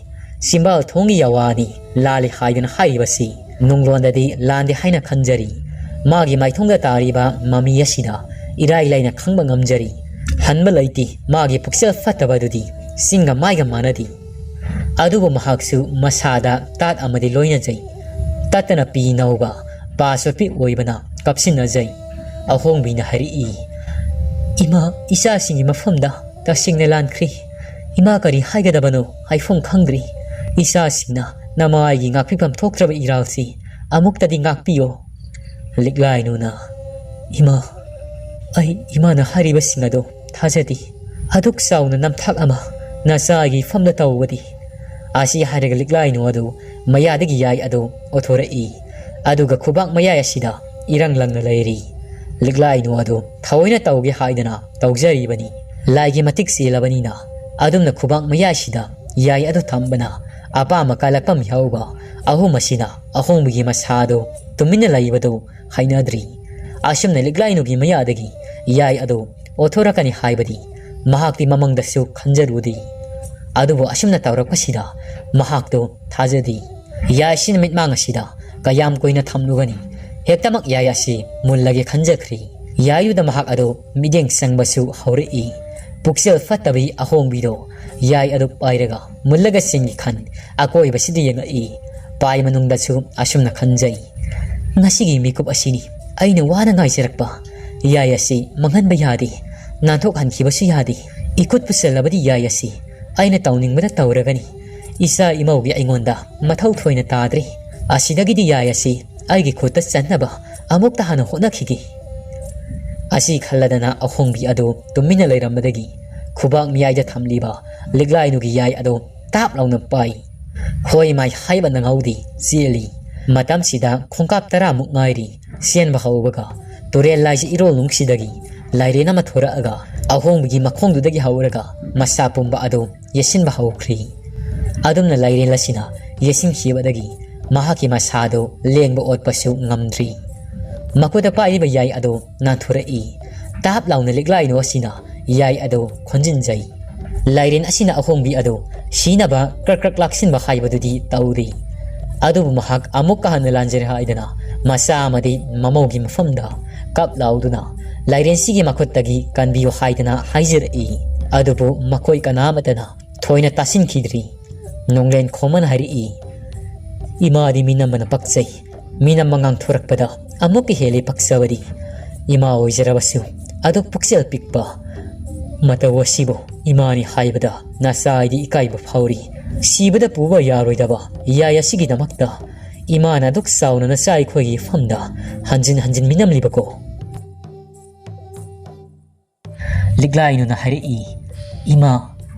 ꯆꯤꯝꯕꯥꯜ ꯊꯣꯡꯒꯤ ꯌꯥꯋꯥꯅꯤ, ꯂꯥꯜꯂꯤ ꯍꯥꯏꯗꯅ ꯍꯥꯏꯔꯤꯕꯁꯤ ꯅꯨꯡꯂꯣꯟꯗꯗꯤ ꯂꯥꯟꯗꯦ ꯍꯥꯏꯅ ꯈꯟꯖꯔꯤ꯫ ꯃꯥꯒꯤ ꯃꯥꯏꯊꯣꯡꯗ ꯇꯥꯔꯤꯕ ꯃꯃꯤ ꯑꯁꯤꯗ ꯏꯔꯥꯏ ꯂꯥꯏꯅ ꯈꯪꯕ ꯉꯝꯖꯔꯤ꯫ ꯍꯟꯕ ꯂꯩꯇꯦ ꯃꯥꯒꯤ ꯄꯨꯛꯆꯦꯜ ꯐꯠꯇꯕꯗꯨꯗꯤ ꯆꯤꯡꯒ ꯃꯥꯏꯒ ꯃꯥꯟꯅꯗꯦ꯫ ꯑꯗꯨꯕꯨ ꯃꯍꯥꯛꯁꯨ ꯃꯁꯥꯗ ꯇꯥꯠ ꯑꯃꯗꯤ ꯂꯣꯏꯅꯖꯩ꯫ ꯇꯠꯇꯅ ꯄꯤ ꯅꯧꯕ ꯄꯥ ꯆꯣꯠꯄꯤ ꯑꯣꯏꯕꯅ ꯀꯞꯁꯤꯟꯅꯖꯩ꯫ ꯑꯍꯣꯡꯕꯤꯅ ꯍꯥꯏꯔꯛꯏ, "ꯏꯃꯥ, ꯏꯆꯥꯁꯤꯡꯒꯤ ꯃꯐꯝꯗ ꯇꯁꯦꯡꯅ ꯂꯥꯟꯈ꯭ꯔꯦ꯫ ꯏꯃꯥ, ꯀꯔꯤ ꯍꯥꯏꯒꯗꯕꯅꯣ ꯍꯥꯏꯐꯝ ꯈꯪꯗ꯭ꯔꯦ꯫ ꯏꯆꯥꯁꯤꯡꯅ ꯅꯃꯥꯏꯒꯤ ꯉꯥꯛꯄꯤꯐꯝ ꯊꯣꯛꯇ꯭ꯔꯕ ꯏꯔꯥꯜꯁꯤ ꯑꯃꯨꯛꯇꯗꯤ ꯉꯥꯛꯄꯤꯌꯣ꯫" ꯂꯤꯛꯂꯥꯏꯅꯨꯅ, "ꯏꯃꯥ, ꯑꯩ ꯏꯃꯥꯅ ꯍꯥꯏꯔꯤꯕꯁꯤꯡ ꯑꯗꯣ ꯊꯥꯖꯗꯦ꯫ ꯑꯗꯨꯛ ꯆꯥꯎꯅ ꯅꯝꯊꯥꯛ ꯑꯃ ꯅꯆꯥꯒꯤ ꯏꯐꯝꯗ ꯇꯧꯕꯗꯤ꯫" ꯑꯁꯤ ꯍꯥꯏꯔꯒ ꯂꯤꯛꯂꯥꯏꯅꯨ ꯑꯗꯨ ꯃꯌꯥꯗꯒꯤ ꯌꯥꯏ ꯑꯗꯨ ꯑꯣꯊꯣꯔꯛꯏ꯫ ꯑꯗꯨꯒ ꯈꯨꯕꯥꯛ ꯃꯌꯥꯏ ꯑꯁꯤꯗ ꯏꯔꯪ ꯂꯪꯅ ꯂꯩꯔꯤ꯫ ꯂꯤꯛꯂꯥꯏꯅꯨ ꯑꯗꯨ ꯊꯑꯣꯏꯅ ꯇꯧꯒꯦ ꯍꯥꯏꯗꯅ ꯇꯧꯖꯔꯤꯕꯅꯤ꯫ ꯂꯥꯏꯒꯤ ꯃꯇꯤꯛ ꯆꯦꯜꯂꯕꯅꯤꯅ ꯑꯗꯨꯝꯅ ꯈꯨꯕꯥꯛ ꯃꯌꯥꯏꯁꯤꯗ ꯌꯥꯏ ꯑꯗꯨ ꯊꯝꯕꯅ ꯑꯄꯥꯝꯕ ꯀꯥꯜꯂꯛꯐꯝ ꯌꯥꯎꯕ ꯑꯍꯨꯝ ꯑꯁꯤꯅ ꯑꯍꯣꯡꯕꯒꯤ ꯃꯁꯥꯗꯨ ꯇꯨꯃꯤꯟꯅ ꯂꯩꯕꯗꯨ ꯍꯩꯅꯗ꯭ꯔꯤ꯫ ꯑꯁꯨꯝꯅ ꯂꯤꯛꯂꯥꯏꯅꯨꯒꯤ ꯃꯌꯥꯗꯒꯤ ꯌꯥꯏ ꯑꯗꯨ ꯑꯣꯊꯣꯔꯛꯀꯅꯤ ꯍꯥꯏꯕꯗꯤ ꯃꯍꯥꯛꯇꯤ ꯃꯃꯪꯗꯁꯨ ꯈꯟꯖꯔꯨꯗꯦ꯫ ꯑꯗꯨꯕꯨ ꯑꯁꯨꯝꯅ ꯇꯧꯔꯛꯄꯁꯤꯗ ꯃꯍꯥꯛꯇꯨ ꯊꯥꯖꯗꯦ꯫ ꯌꯥꯏꯁꯤꯅ ꯃꯤꯠꯃꯥꯡ ꯑꯁꯤꯗ ꯀꯌꯥꯝ ꯀꯨꯏꯅ ꯊꯝꯂꯨꯒꯅꯤ? ꯍꯦꯛꯇꯃꯛ ꯌꯥꯏ ꯑꯁꯤ ꯃꯨꯜꯂꯒꯦ ꯈꯟꯖꯈ꯭ꯔꯦ꯫ ꯌꯥꯏꯗꯨꯗ ꯃꯍꯥꯛ ꯑꯗꯨ ꯃꯤꯠꯌꯦꯡ ꯆꯪꯕꯁꯨ ꯍꯧꯔꯛꯏ꯫ ꯄꯨꯛꯆꯦꯜ ꯐꯠꯇꯕꯤ ꯑꯍꯣꯡꯕꯤꯗꯣ ꯌꯥꯏ ꯑꯗꯨ ꯄꯥꯏꯔꯒ ꯃꯨꯜꯂꯒ ꯆꯤꯡꯒꯤ ꯈꯟ ꯑꯀꯣꯏꯕꯁꯤꯗ ꯌꯦꯡꯉꯛꯏ꯫ ꯄꯥꯏ ꯃꯅꯨꯡꯗꯁꯨ ꯑꯁꯨꯝꯅ ꯈꯟꯖꯩ, "ꯉꯁꯤꯒꯤ ꯃꯤꯀꯨꯞ ꯑꯁꯤꯅꯤ ꯑꯩꯅ ꯋꯥꯅ ꯉꯥꯏꯖꯔꯛꯄ꯫ ꯌꯥꯏ ꯑꯁꯤ ꯃꯥꯡꯍꯟꯕ ꯌꯥꯗꯦ, ꯅꯥꯟꯊꯣꯛꯍꯟꯈꯤꯕꯁꯨ ꯌꯥꯗꯦ꯫ ꯏꯈꯨꯠ ꯄꯨꯁꯜꯂꯕꯗꯤ ꯌꯥꯏ ꯑꯁꯤ ꯑꯩꯅ ꯇꯧꯅꯤꯡꯕꯗ ꯇꯧꯔꯒꯅꯤ꯫ ꯏꯆꯥ ꯏꯃꯧꯒꯤ ꯑꯩꯉꯣꯟꯗ ꯃꯊꯧ ꯊꯣꯏꯅ ꯇꯥꯗ꯭ꯔꯦ꯫ ꯑꯁꯤꯗꯒꯤꯗꯤ ꯌꯥꯏ ꯑꯁꯤ ꯑꯩꯒꯤ ꯈꯨꯠꯇ ꯆꯟꯅꯕ ꯑꯃꯨꯛꯇ ꯍꯥꯟꯅ ꯍꯣꯠꯅꯈꯤꯒꯦ꯫" ꯑꯁꯤ ꯈꯜꯂꯗꯅ ꯑꯍꯣꯡꯕꯤ ꯑꯗꯨ ꯇꯨꯃꯤꯟꯅ ꯂꯩꯔꯝꯕꯗꯒꯤ ꯈꯨꯕꯥꯛ ꯃꯌꯥꯏꯗ ꯊꯝꯂꯤꯕ ꯂꯤꯛꯂꯥꯏꯅꯨꯒꯤ ꯌꯥꯏ ꯑꯗꯨ ꯇꯥꯞ ꯂꯥꯎꯅ ꯄꯥꯏ꯫ "ꯍꯣꯏ ꯃꯥꯏ" ꯍꯥꯏꯕ ꯅꯪꯍꯧꯗꯦ, ꯆꯦꯜꯂꯤ꯫ ꯃꯇꯝꯁꯤꯗ ꯈꯣꯡꯀꯥꯞ ꯇꯔꯥꯃꯨꯛ ꯉꯥꯏꯔꯤ꯫ ꯆꯦꯟꯕ ꯍꯧꯕꯒ ꯇꯨꯔꯦꯜ ꯂꯥꯏꯁꯦ ꯏꯔꯣꯜꯅꯨꯡꯁꯤꯗꯒꯤ ꯂꯥꯏꯔꯦꯟ ꯑꯃ ꯊꯣꯔꯛꯑꯒ ꯑꯍꯣꯡꯕꯤꯒꯤ ꯃꯈꯣꯡꯗꯨꯗꯒꯤ ꯍꯧꯔꯒ ꯃꯁꯥ ꯄꯨꯝꯕ ꯑꯗꯨ ꯌꯦꯠꯁꯤꯟꯕ ꯍꯧꯈ꯭ꯔꯤ꯫ ꯑꯗꯨꯝꯅ ꯂꯥꯏꯔꯦꯟ ꯑꯁꯤꯅ ꯌꯦꯠꯁꯤꯟꯈꯤꯕꯗꯒꯤ ꯃꯍꯥꯛꯀꯤ ꯃꯁꯥꯗꯨ ꯂꯦꯡꯕ ꯑꯣꯠꯄꯁꯨ ꯉꯝꯗ꯭ꯔꯤ꯫ ꯃꯈꯨꯠꯇ ꯄꯥꯏꯔꯤꯕ ꯌꯥꯏ ꯑꯗꯨ ꯅꯥꯟꯊꯣꯔꯛꯏ꯫ ꯇꯥꯞ ꯂꯥꯎꯅ ꯂꯤꯛꯂꯥꯏꯅꯨ ꯑꯁꯤꯅ ꯌꯥꯏ ꯑꯗꯨ ꯈꯣꯟꯖꯤꯟꯖꯩ꯫ ꯂꯥꯏꯔꯦꯟ ꯑꯁꯤꯅ ꯑꯍꯣꯡꯕꯤ ꯑꯗꯨ ꯁꯤꯅꯕ ꯀ꯭ꯔꯛ ꯀ꯭ꯔꯛ ꯂꯥꯛꯁꯤꯟꯕ ꯍꯥꯏꯕꯗꯨꯗꯤ ꯇꯧꯗꯦ꯫ ꯑꯗꯨꯕꯨ ꯃꯍꯥꯛ ꯑꯃꯨꯛꯀ ꯍꯟꯅ ꯂꯥꯟꯖꯔꯦ ꯍꯥꯏꯗꯅ ꯃꯆꯥ ꯑꯃꯗꯤ ꯃꯃꯧꯒꯤ ꯃꯐꯝꯗ ꯀꯞ ꯂꯥꯎꯗꯨꯅ ꯂꯥꯏꯔꯦꯟꯁꯤꯒꯤ ꯃꯈꯨꯠꯇꯒꯤ ꯀꯟꯕꯤꯌꯨ ꯍꯥꯏꯗꯅ ꯍꯥꯏꯖꯔꯛꯏ꯫ ꯑꯗꯨꯕꯨ ꯃꯈꯣꯏ ꯀꯅꯥꯃꯠꯇꯅ ꯊꯣꯏꯅ ꯇꯥꯁꯤꯟꯈꯤꯗ꯭ꯔꯤ꯫ ꯅꯣꯡꯂꯦꯟ ꯈꯣꯃꯟ ꯍꯥꯏꯔꯛꯏ, "ꯏꯃꯥꯗꯤ ꯃꯤꯅꯝꯕꯅ ꯄꯛꯆꯩ꯫ ꯃꯤꯅꯝꯕ ꯉꯥꯡꯊꯣꯔꯛꯄꯗ ꯑꯃꯨꯛꯀ ꯍꯦꯜꯂꯤ ꯄꯛꯆꯕꯗꯤ꯫ ꯏꯃꯥ ꯑꯣꯏꯖꯔꯕꯁꯨ ꯑꯗꯨꯛ ꯄꯨꯛꯆꯦꯜ ꯄꯤꯛꯄ ꯃꯇꯧ ꯑꯁꯤꯕꯨ ꯏꯃꯥꯅꯤ ꯍꯥꯏꯕꯗ ꯅꯆꯥ ꯑꯩꯗꯤ ꯏꯀꯥꯏꯕ ꯐꯥꯎꯔꯤ꯫ ꯁꯤꯕꯗ ꯄꯨꯕ ꯌꯥꯔꯣꯏꯗꯕ ꯌꯥꯏ ꯑꯁꯤꯒꯤꯗꯃꯛꯇ ꯏꯃꯥꯅ ꯑꯗꯨꯛ ꯆꯥꯎꯅ ꯅꯆꯥ ꯑꯩꯈꯣꯏꯒꯤ ꯏꯐꯝꯗ ꯍꯟꯖꯤꯟ ꯍꯟꯖꯤꯟ ꯃꯤꯅꯝꯂꯤꯕꯀꯣ?" ꯂꯤꯛꯂꯥꯏꯅꯨꯅ ꯍꯥꯏꯔꯛꯏ, "ꯏꯃꯥ,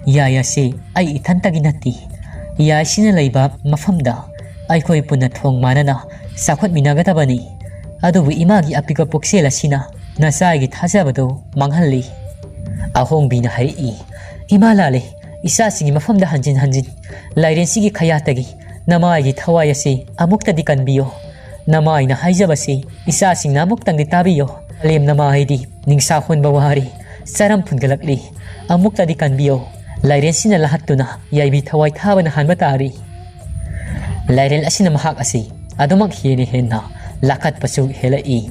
ꯌꯥꯏ ꯑꯁꯤ ꯑꯩ ꯏꯊꯟꯇꯒꯤ ꯅꯠꯇꯦ꯫ ꯌꯥꯏꯁꯤꯅ ꯂꯩꯕ ꯃꯐꯝꯗ ꯑꯩꯈꯣꯏ ꯄꯨꯟꯅ ꯊꯣꯡ ꯃꯥꯟꯅꯅ ꯆꯥꯎꯈꯠꯃꯤꯟꯅꯒꯗꯕꯅꯤ꯫ ꯑꯗꯨꯕꯨ ꯏꯃꯥꯒꯤ ꯑꯄꯤꯛꯄ ꯄꯨꯛꯆꯦꯜ ꯑꯁꯤꯅ ꯅꯆꯥꯒꯤ ꯊꯥꯖꯕꯗꯨ ꯃꯥꯡꯍꯜꯂꯤ꯫" ꯑꯍꯣꯡꯕꯤꯅ ꯍꯥꯏꯔꯛꯏ, "ꯏꯃꯥ ꯂꯥꯜꯂꯦ꯫ ꯏꯆꯥꯁꯤꯡꯒꯤ ꯃꯐꯝꯗ ꯍꯟꯖꯤꯟ ꯍꯟꯖꯤꯟ ꯂꯥꯏꯔꯦꯟꯁꯤꯒꯤ ꯈꯌꯥꯠꯇꯒꯤ ꯅꯃꯥꯏꯒꯤ ꯊꯋꯥꯏ ꯑꯁꯤ ꯑꯃꯨꯛꯇꯗꯤ ꯀꯟꯕꯤꯌꯣ꯫ ꯅꯃꯥꯏꯅ ꯍꯥꯏꯖꯕꯁꯤ ꯏꯆꯥꯁꯤꯡꯅ ꯑꯃꯨꯛꯇꯪꯗꯤ ꯇꯥꯕꯤꯌꯣ꯫ ꯀꯥꯂꯦꯝ ꯅꯃꯥ ꯍꯥꯏꯗꯤ ꯅꯤꯡꯁꯥ ꯍꯣꯟꯕ ꯋꯥꯔꯤ ꯆꯔꯝ ꯐꯨꯟꯒꯠꯂꯛꯂꯤ꯫ ꯑꯃꯨꯛꯇꯗꯤ ꯀꯟꯕꯤꯌꯣ꯫" ꯂꯥꯏꯔꯦꯟꯁꯤꯅ ꯂꯥꯍꯠꯇꯨꯅ ꯌꯥꯏꯕꯤ ꯊꯋꯥꯏ ꯊꯥꯕꯅ ꯍꯥꯟꯕ ꯇꯥꯔꯤ꯫ ꯂꯥꯏꯔꯦꯟ ꯑꯁꯤꯅ ꯃꯍꯥꯛ ꯑꯁꯤ ꯑꯗꯨꯃꯛ ꯍꯦꯟꯅ ꯍꯦꯟꯅ ꯂꯥꯈꯠꯄꯁꯨ ꯍꯦꯜꯂꯛꯏ꯫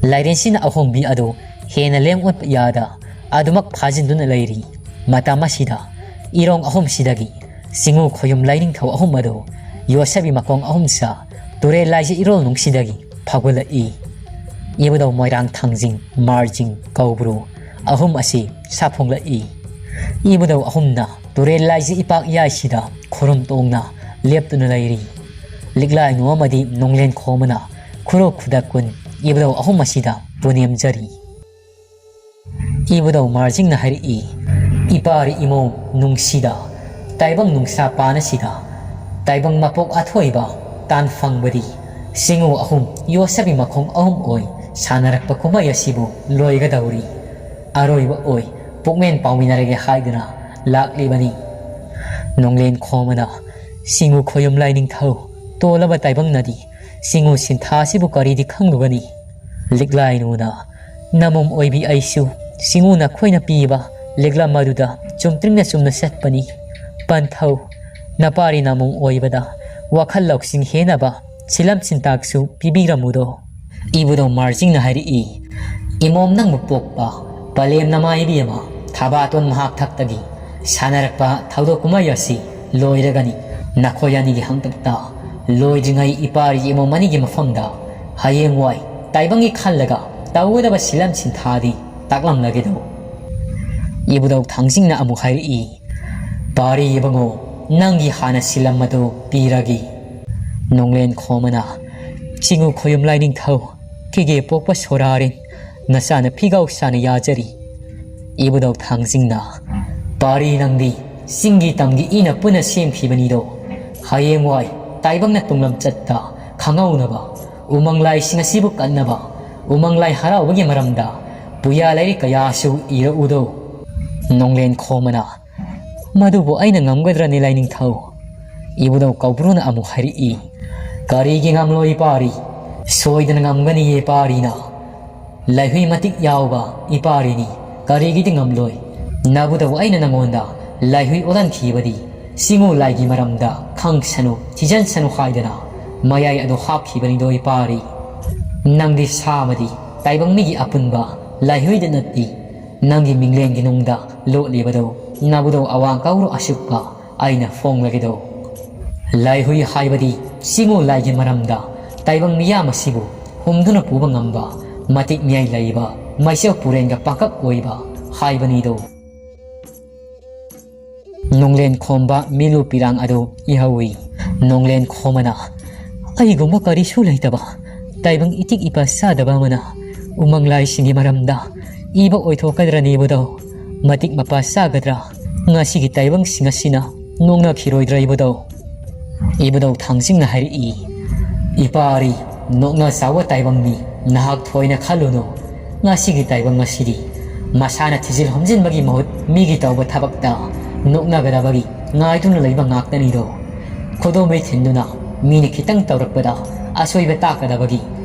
ꯂꯥꯏꯔꯦꯟꯁꯤꯅ ꯑꯍꯣꯡꯕꯤ ꯑꯗꯨ ꯍꯦꯟꯅ ꯂꯦꯡ ꯑꯣꯠꯄ ꯌꯥꯗ ꯑꯗꯨꯃꯛ ꯐꯥꯖꯤꯟꯗꯨꯅ ꯂꯩꯔꯤ꯫ ꯃꯇꯝ ꯑꯁꯤꯗ ꯏꯔꯣꯡ ꯑꯍꯨꯝꯁꯤꯗꯒꯤ ꯆꯤꯡꯉꯨ ꯈꯣꯌꯨꯝ ꯂꯥꯏꯅꯤꯡꯊꯧ ꯑꯍꯨꯝ ꯑꯗꯨ ꯌꯣꯠꯁꯕꯤ ꯃꯈꯣꯡ ꯑꯍꯨꯝ ꯁꯥ ꯇꯨꯔꯦꯜ ꯂꯥꯏꯖ ꯏꯔꯣꯜ ꯅꯨꯡꯁꯤꯗꯒꯤ ꯐꯥꯎꯒꯠꯂꯛꯏ꯫ ꯏꯕꯨꯙꯧ ꯃꯣꯏꯔꯥꯡ ꯊꯥꯡꯖꯤꯡ ꯃꯥꯔꯖꯤꯡ ꯀꯧꯕ꯭ꯔꯨ ꯑꯍꯨꯝ ꯑꯁꯤ ꯁꯥꯐꯣꯡꯂꯛꯏ꯫ ꯏꯕꯨꯙꯧ ꯑꯍꯨꯝꯅ ꯇꯨꯔꯦꯜ ꯂꯥꯏꯖ ꯏꯄꯥꯛ ꯏꯌꯥꯏꯁꯤꯗ ꯈꯨꯔꯨꯝ ꯇꯣꯡꯅ ꯂꯦꯞꯇꯨꯅ ꯂꯩꯔꯤ꯫ ꯂꯤꯛꯂꯥꯏꯅꯨ ꯑꯃꯗꯤ ꯅꯣꯡꯂꯦꯟ ꯈꯣꯝ ꯑꯃꯅ ꯈꯨꯔꯨ ꯈꯨꯗꯛ ꯀꯨꯟ ꯏꯕꯨꯙꯧ ꯑꯍꯨꯝ ꯑꯁꯤꯗ ꯄꯨꯅꯦꯝꯖꯔꯤ꯫ ꯏꯕꯨꯙꯧ ꯃꯥꯔꯖꯤꯡꯅ ꯍꯥꯏꯔꯛꯏ, "ꯏꯄꯥꯔꯤ ꯏꯃꯧ ꯅꯨꯡꯁꯤꯗ, ꯇꯥꯏꯕꯪ ꯅꯨꯡꯁꯥ ꯄꯥꯟ ꯑꯁꯤꯗ ꯇꯥꯏꯕꯪ ꯃꯄꯣꯛ ꯑꯊꯣꯏꯕ ꯇꯥꯟ ꯐꯪꯕꯗꯤ ꯆꯤꯡꯉꯨ ꯑꯍꯨꯝ ꯌꯣꯠꯁꯕꯤ ꯃꯈꯣꯡ ꯑꯍꯨꯝ ꯑꯣꯏ ꯁꯥꯟꯅꯔꯛꯄ ꯀꯨꯝꯍꯩ ꯑꯁꯤꯕꯨ ꯂꯣꯏꯒꯗꯧꯔꯤ꯫ ꯑꯔꯣꯏꯕ ꯑꯣꯏ ꯄꯨꯛꯃꯦꯟ ꯄꯥꯎꯃꯤꯟꯅꯔꯒꯦ ꯍꯥꯏꯗꯨꯅ ꯂꯥꯛꯂꯤꯕꯅꯤ꯫ ꯅꯣꯡꯂꯦꯟ ꯈꯣꯝꯕꯅ ꯆꯤꯡꯉꯨ ꯈꯣꯌꯨꯝ ꯂꯥꯏꯅꯤꯡꯊꯧ ꯇꯣꯜꯂꯕ ꯇꯥꯏꯕꯪꯅꯗꯤ ꯆꯤꯡꯉꯨ ꯁꯤꯟꯊꯥ ꯑꯁꯤꯕꯨ ꯀꯔꯤꯗꯤ ꯈꯪꯂꯨꯒꯅꯤ? ꯂꯤꯛꯂꯥꯏꯅꯨꯅ ꯅꯃꯨꯝ ꯑꯣꯏꯕꯤ ꯑꯩꯁꯨ ꯆꯤꯡꯉꯨ ꯅꯈꯣꯏꯅ ꯄꯤꯕ ꯂꯤꯛꯂꯝ ꯑꯗꯨꯗ ꯆꯨꯝꯇ꯭ꯔꯤꯡꯅ ꯆꯨꯝꯅ ꯆꯠꯄꯅꯤ꯫ ꯄꯟꯊꯧ ꯅꯄꯥꯔꯤ ꯅꯃꯨꯝ ꯑꯣꯏꯕꯗ ꯋꯥꯈꯜ ꯂꯧꯁꯤꯡ ꯍꯦꯟꯅꯕ ꯁꯤꯂꯝ ꯁꯤꯟꯇꯥꯛꯁꯨ ꯄꯤꯕꯤꯔꯝꯃꯨꯗꯣ꯫ ꯏꯕꯨꯙꯧ ꯃꯥꯔꯖꯤꯡꯅ ꯍꯥꯏꯔꯛꯏ, ꯏꯃꯣꯝ ꯅꯪꯕꯨ ꯄꯣꯛꯄ ꯄꯂꯦꯝ ꯅꯃꯥ ꯏꯕꯦꯝꯃ ꯊꯕꯥꯇꯣꯟ ꯃꯍꯥꯛ ꯊꯛꯇꯒꯤ ꯁꯥꯟꯅꯔꯛꯄ ꯊꯧꯗꯣꯛ ꯀꯨꯝꯍꯩ ꯑꯁꯤ ꯂꯣꯏꯔꯒꯅꯤ꯫ ꯅꯈꯣꯏ ꯑꯅꯤꯒꯤ ꯍꯪꯇꯛꯇ ꯂꯣꯏꯗ꯭ꯔꯤꯉꯩ ꯏꯄꯥꯔꯤ ꯏꯃꯣꯝ ꯑꯅꯤꯒꯤ ꯃꯐꯝꯗ ꯍꯌꯦꯡꯋꯥꯏ ꯇꯥꯏꯕꯪꯒꯤ ꯈꯜꯂꯒ ꯇꯧꯒꯗꯕ ꯁꯤꯂꯝ ꯁꯤꯟꯊꯥꯗꯤ ꯇꯥꯛꯂꯝꯂꯒꯦꯗꯣ꯫ ꯏꯕꯨꯙꯧ ꯊꯥꯡꯖꯤꯡꯅ ꯑꯃꯨꯛ ꯍꯥꯏꯔꯛꯏ, ꯄꯥꯔꯤ ꯏꯕꯨꯡꯉꯣ, ꯅꯪꯒꯤ ꯍꯥꯟꯅ ꯁꯤꯂꯝ ꯑꯗꯨ ꯄꯤꯔꯒꯦ꯫ ꯅꯣꯡꯂꯦꯟ ꯈꯣꯝꯕꯅ ꯆꯤꯡꯉꯨ ꯈꯣꯌꯨꯝ ꯂꯥꯏꯅꯤꯡꯊꯧ ꯀꯤꯒꯦ ꯄꯣꯛꯄ ꯁꯣꯔꯥꯔꯦꯟ ꯅꯆꯥꯅ ꯐꯤꯒꯥꯎ ꯁꯥꯅ ꯌꯥꯖꯔꯤ꯫ ꯏꯕꯨꯙꯧ ꯊꯥꯡꯖꯤꯡꯅ ꯄꯥꯔꯤ ꯅꯪꯗꯤ ꯆꯤꯡꯒꯤ ꯇꯝꯒꯤ ꯏꯅ ꯄꯨꯟꯅ ꯁꯦꯝꯈꯤꯕꯅꯤꯗꯣ꯫ ꯍꯌꯦꯡꯋꯥꯏ ꯇꯥꯏꯕꯪꯅ ꯇꯨꯡꯂꯝꯆꯠꯇ ꯈꯪꯍꯧꯅꯕ ꯎꯃꯪ ꯂꯥꯏꯁꯤꯡ ꯑꯁꯤꯕꯨ ꯀꯟꯅꯕ ꯎꯃꯪ ꯂꯥꯏ ꯍꯔꯥꯎꯕꯒꯤ ꯃꯔꯝꯗ ꯄꯨꯌꯥ ꯂꯥꯏꯔꯤꯛ ꯀꯌꯥꯁꯨ ꯏꯔꯛꯎꯗꯣ꯫ ꯅꯣꯡꯂꯦꯟ ꯈꯣꯝꯕꯅ ꯃꯗꯨꯕꯨ ꯑꯩꯅ ꯉꯝꯒꯗ꯭ꯔꯅꯦ ꯂꯥꯏꯅꯤꯡꯊꯧ? ꯏꯕꯨꯙꯧ ꯀꯧꯕ꯭ꯔꯨꯅ ꯑꯃꯨꯛ ꯍꯥꯏꯔꯛꯏ, ꯀꯔꯤꯒꯤ ꯉꯝꯂꯣꯏ ꯄꯥꯔꯤ? ꯁꯣꯏꯗꯅ ꯉꯝꯒꯅꯤꯌꯦ ꯄꯥꯔꯤꯅ꯫ ꯂꯥꯏꯍꯨꯏ ꯃꯇꯤꯛ ꯌꯥꯎꯕ ꯏꯄꯥꯔꯤꯅꯤ ꯀꯔꯤꯒꯤꯗꯤ ꯉꯝꯂꯣꯏ? ꯅꯕꯨꯙꯧ ꯑꯩꯅ ꯅꯉꯣꯟꯗ ꯂꯥꯏꯍꯨꯏ ꯑꯣꯜꯍꯟꯈꯤꯕꯗꯤ ꯆꯤꯡꯉꯨ ꯂꯥꯏꯒꯤ ꯃꯔꯝꯗ ꯈꯪꯁꯅꯨ ꯊꯤꯖꯤꯟꯁꯅꯨ ꯍꯥꯏꯗꯅ ꯃꯌꯥꯏ ꯑꯗꯨ ꯍꯥꯞꯈꯤꯕꯅꯤꯗꯣ ꯏꯄꯥꯔꯤ꯫ ꯅꯪꯗꯤ ꯁꯥꯃꯗꯤ ꯇꯥꯏꯕꯪ ꯃꯤꯒꯤ ꯑꯄꯨꯟꯕ ꯂꯥꯏꯍꯨꯏꯗ ꯅꯠꯇꯦ꯫ ꯅꯪꯒꯤ ꯃꯤꯡꯂꯦꯟꯒꯤ ꯅꯨꯡꯗ ꯂꯣꯠꯂꯤꯕꯗꯣ ꯅꯕꯨꯙꯧ ꯑꯋꯥꯡ ꯀꯧꯔꯨ ꯑꯁꯨꯛꯄ ꯑꯩꯅ ꯐꯣꯡꯂꯒꯦꯗꯣ꯫ ꯂꯥꯏꯍꯨꯏ ꯍꯥꯏꯕꯗꯤ ꯆꯤꯡꯉꯨ ꯂꯥꯏꯒꯤ ꯃꯔꯝꯗ ꯇꯥꯏꯕꯪ ꯃꯤꯌꯥꯝ ꯑꯁꯤꯕꯨ ꯍꯨꯝꯗꯨꯅ ꯄꯨꯕ ꯉꯝꯕ ꯃꯇꯤꯛ ꯃꯤꯌꯥꯏ ꯂꯩꯕ ꯃꯩꯆꯧ ꯄꯨꯔꯦꯟꯒ ꯄꯥꯡꯀꯛ ꯑꯣꯏꯕ ꯍꯥꯏꯕꯅꯤꯗꯣ꯫ ꯅꯣꯡꯂꯦꯟ ꯈꯣꯝꯕ ꯃꯤꯂꯨ ꯄꯤꯔꯥꯡ ꯑꯗꯨ ꯏꯍꯧꯏ꯫ ꯅꯣꯡꯂꯦꯟ ꯈꯣꯝꯕꯅ ꯑꯩꯒꯨꯝꯕ ꯀꯔꯤꯁꯨ ꯂꯩꯇꯕ ꯇꯥꯏꯕꯪ ꯏꯇꯤꯛ ꯏꯄꯥ ꯆꯥꯗꯕ ꯑꯃꯅ ꯎꯃꯪ ꯂꯥꯏꯁꯤꯡꯒꯤ ꯃꯔꯝꯗ ꯏꯕ ꯑꯣꯏꯊꯣꯛꯀꯗ꯭ꯔꯅꯦ ꯏꯕꯨꯙꯧ? ꯃꯇꯤꯛ ꯃꯄꯥ ꯆꯥꯒꯗ꯭ꯔꯥ? ꯉꯁꯤꯒꯤ ꯇꯥꯏꯕꯪꯁꯤꯡ ꯑꯁꯤꯅ ꯅꯣꯡꯅꯈꯤꯔꯣꯏꯗ꯭ꯔꯥ ꯏꯕꯨꯙꯧ? ꯏꯕꯨꯙꯧ ꯊꯥꯡꯖꯤꯡꯅ ꯍꯥꯏꯔꯛꯏ, "ꯏꯄꯥ ꯑꯔꯤ, ꯅꯣꯛꯅ ꯆꯥꯎꯕ ꯇꯥꯏꯕꯪ ꯃꯤ, ꯅꯍꯥꯛ ꯊꯣꯏꯅ ꯈꯜꯂꯨꯅꯨ꯫ ꯉꯁꯤꯒꯤ ꯇꯥꯏꯕꯪ ꯑꯁꯤꯗꯤ ꯃꯁꯥꯅ ꯊꯤꯖꯤꯜ ꯍꯨꯝꯖꯤꯟꯕꯒꯤ ꯃꯍꯨꯠ ꯃꯤꯒꯤ ꯇꯧꯕ ꯊꯕꯛꯇ ꯅꯣꯛꯅꯒꯗꯕꯒꯤ ꯉꯥꯏꯗꯨꯅ ꯂꯩꯕ ꯉꯥꯛꯇꯅꯤꯗꯣ꯫ ꯈꯨꯗꯣꯝꯕꯤ ꯊꯤꯟꯗꯨꯅ ꯃꯤꯅ ꯈꯤꯇꯪ ꯇꯧꯔꯛꯄꯗ ꯑꯁꯣꯏꯕ ꯇꯥꯛꯀꯗꯕꯒꯤ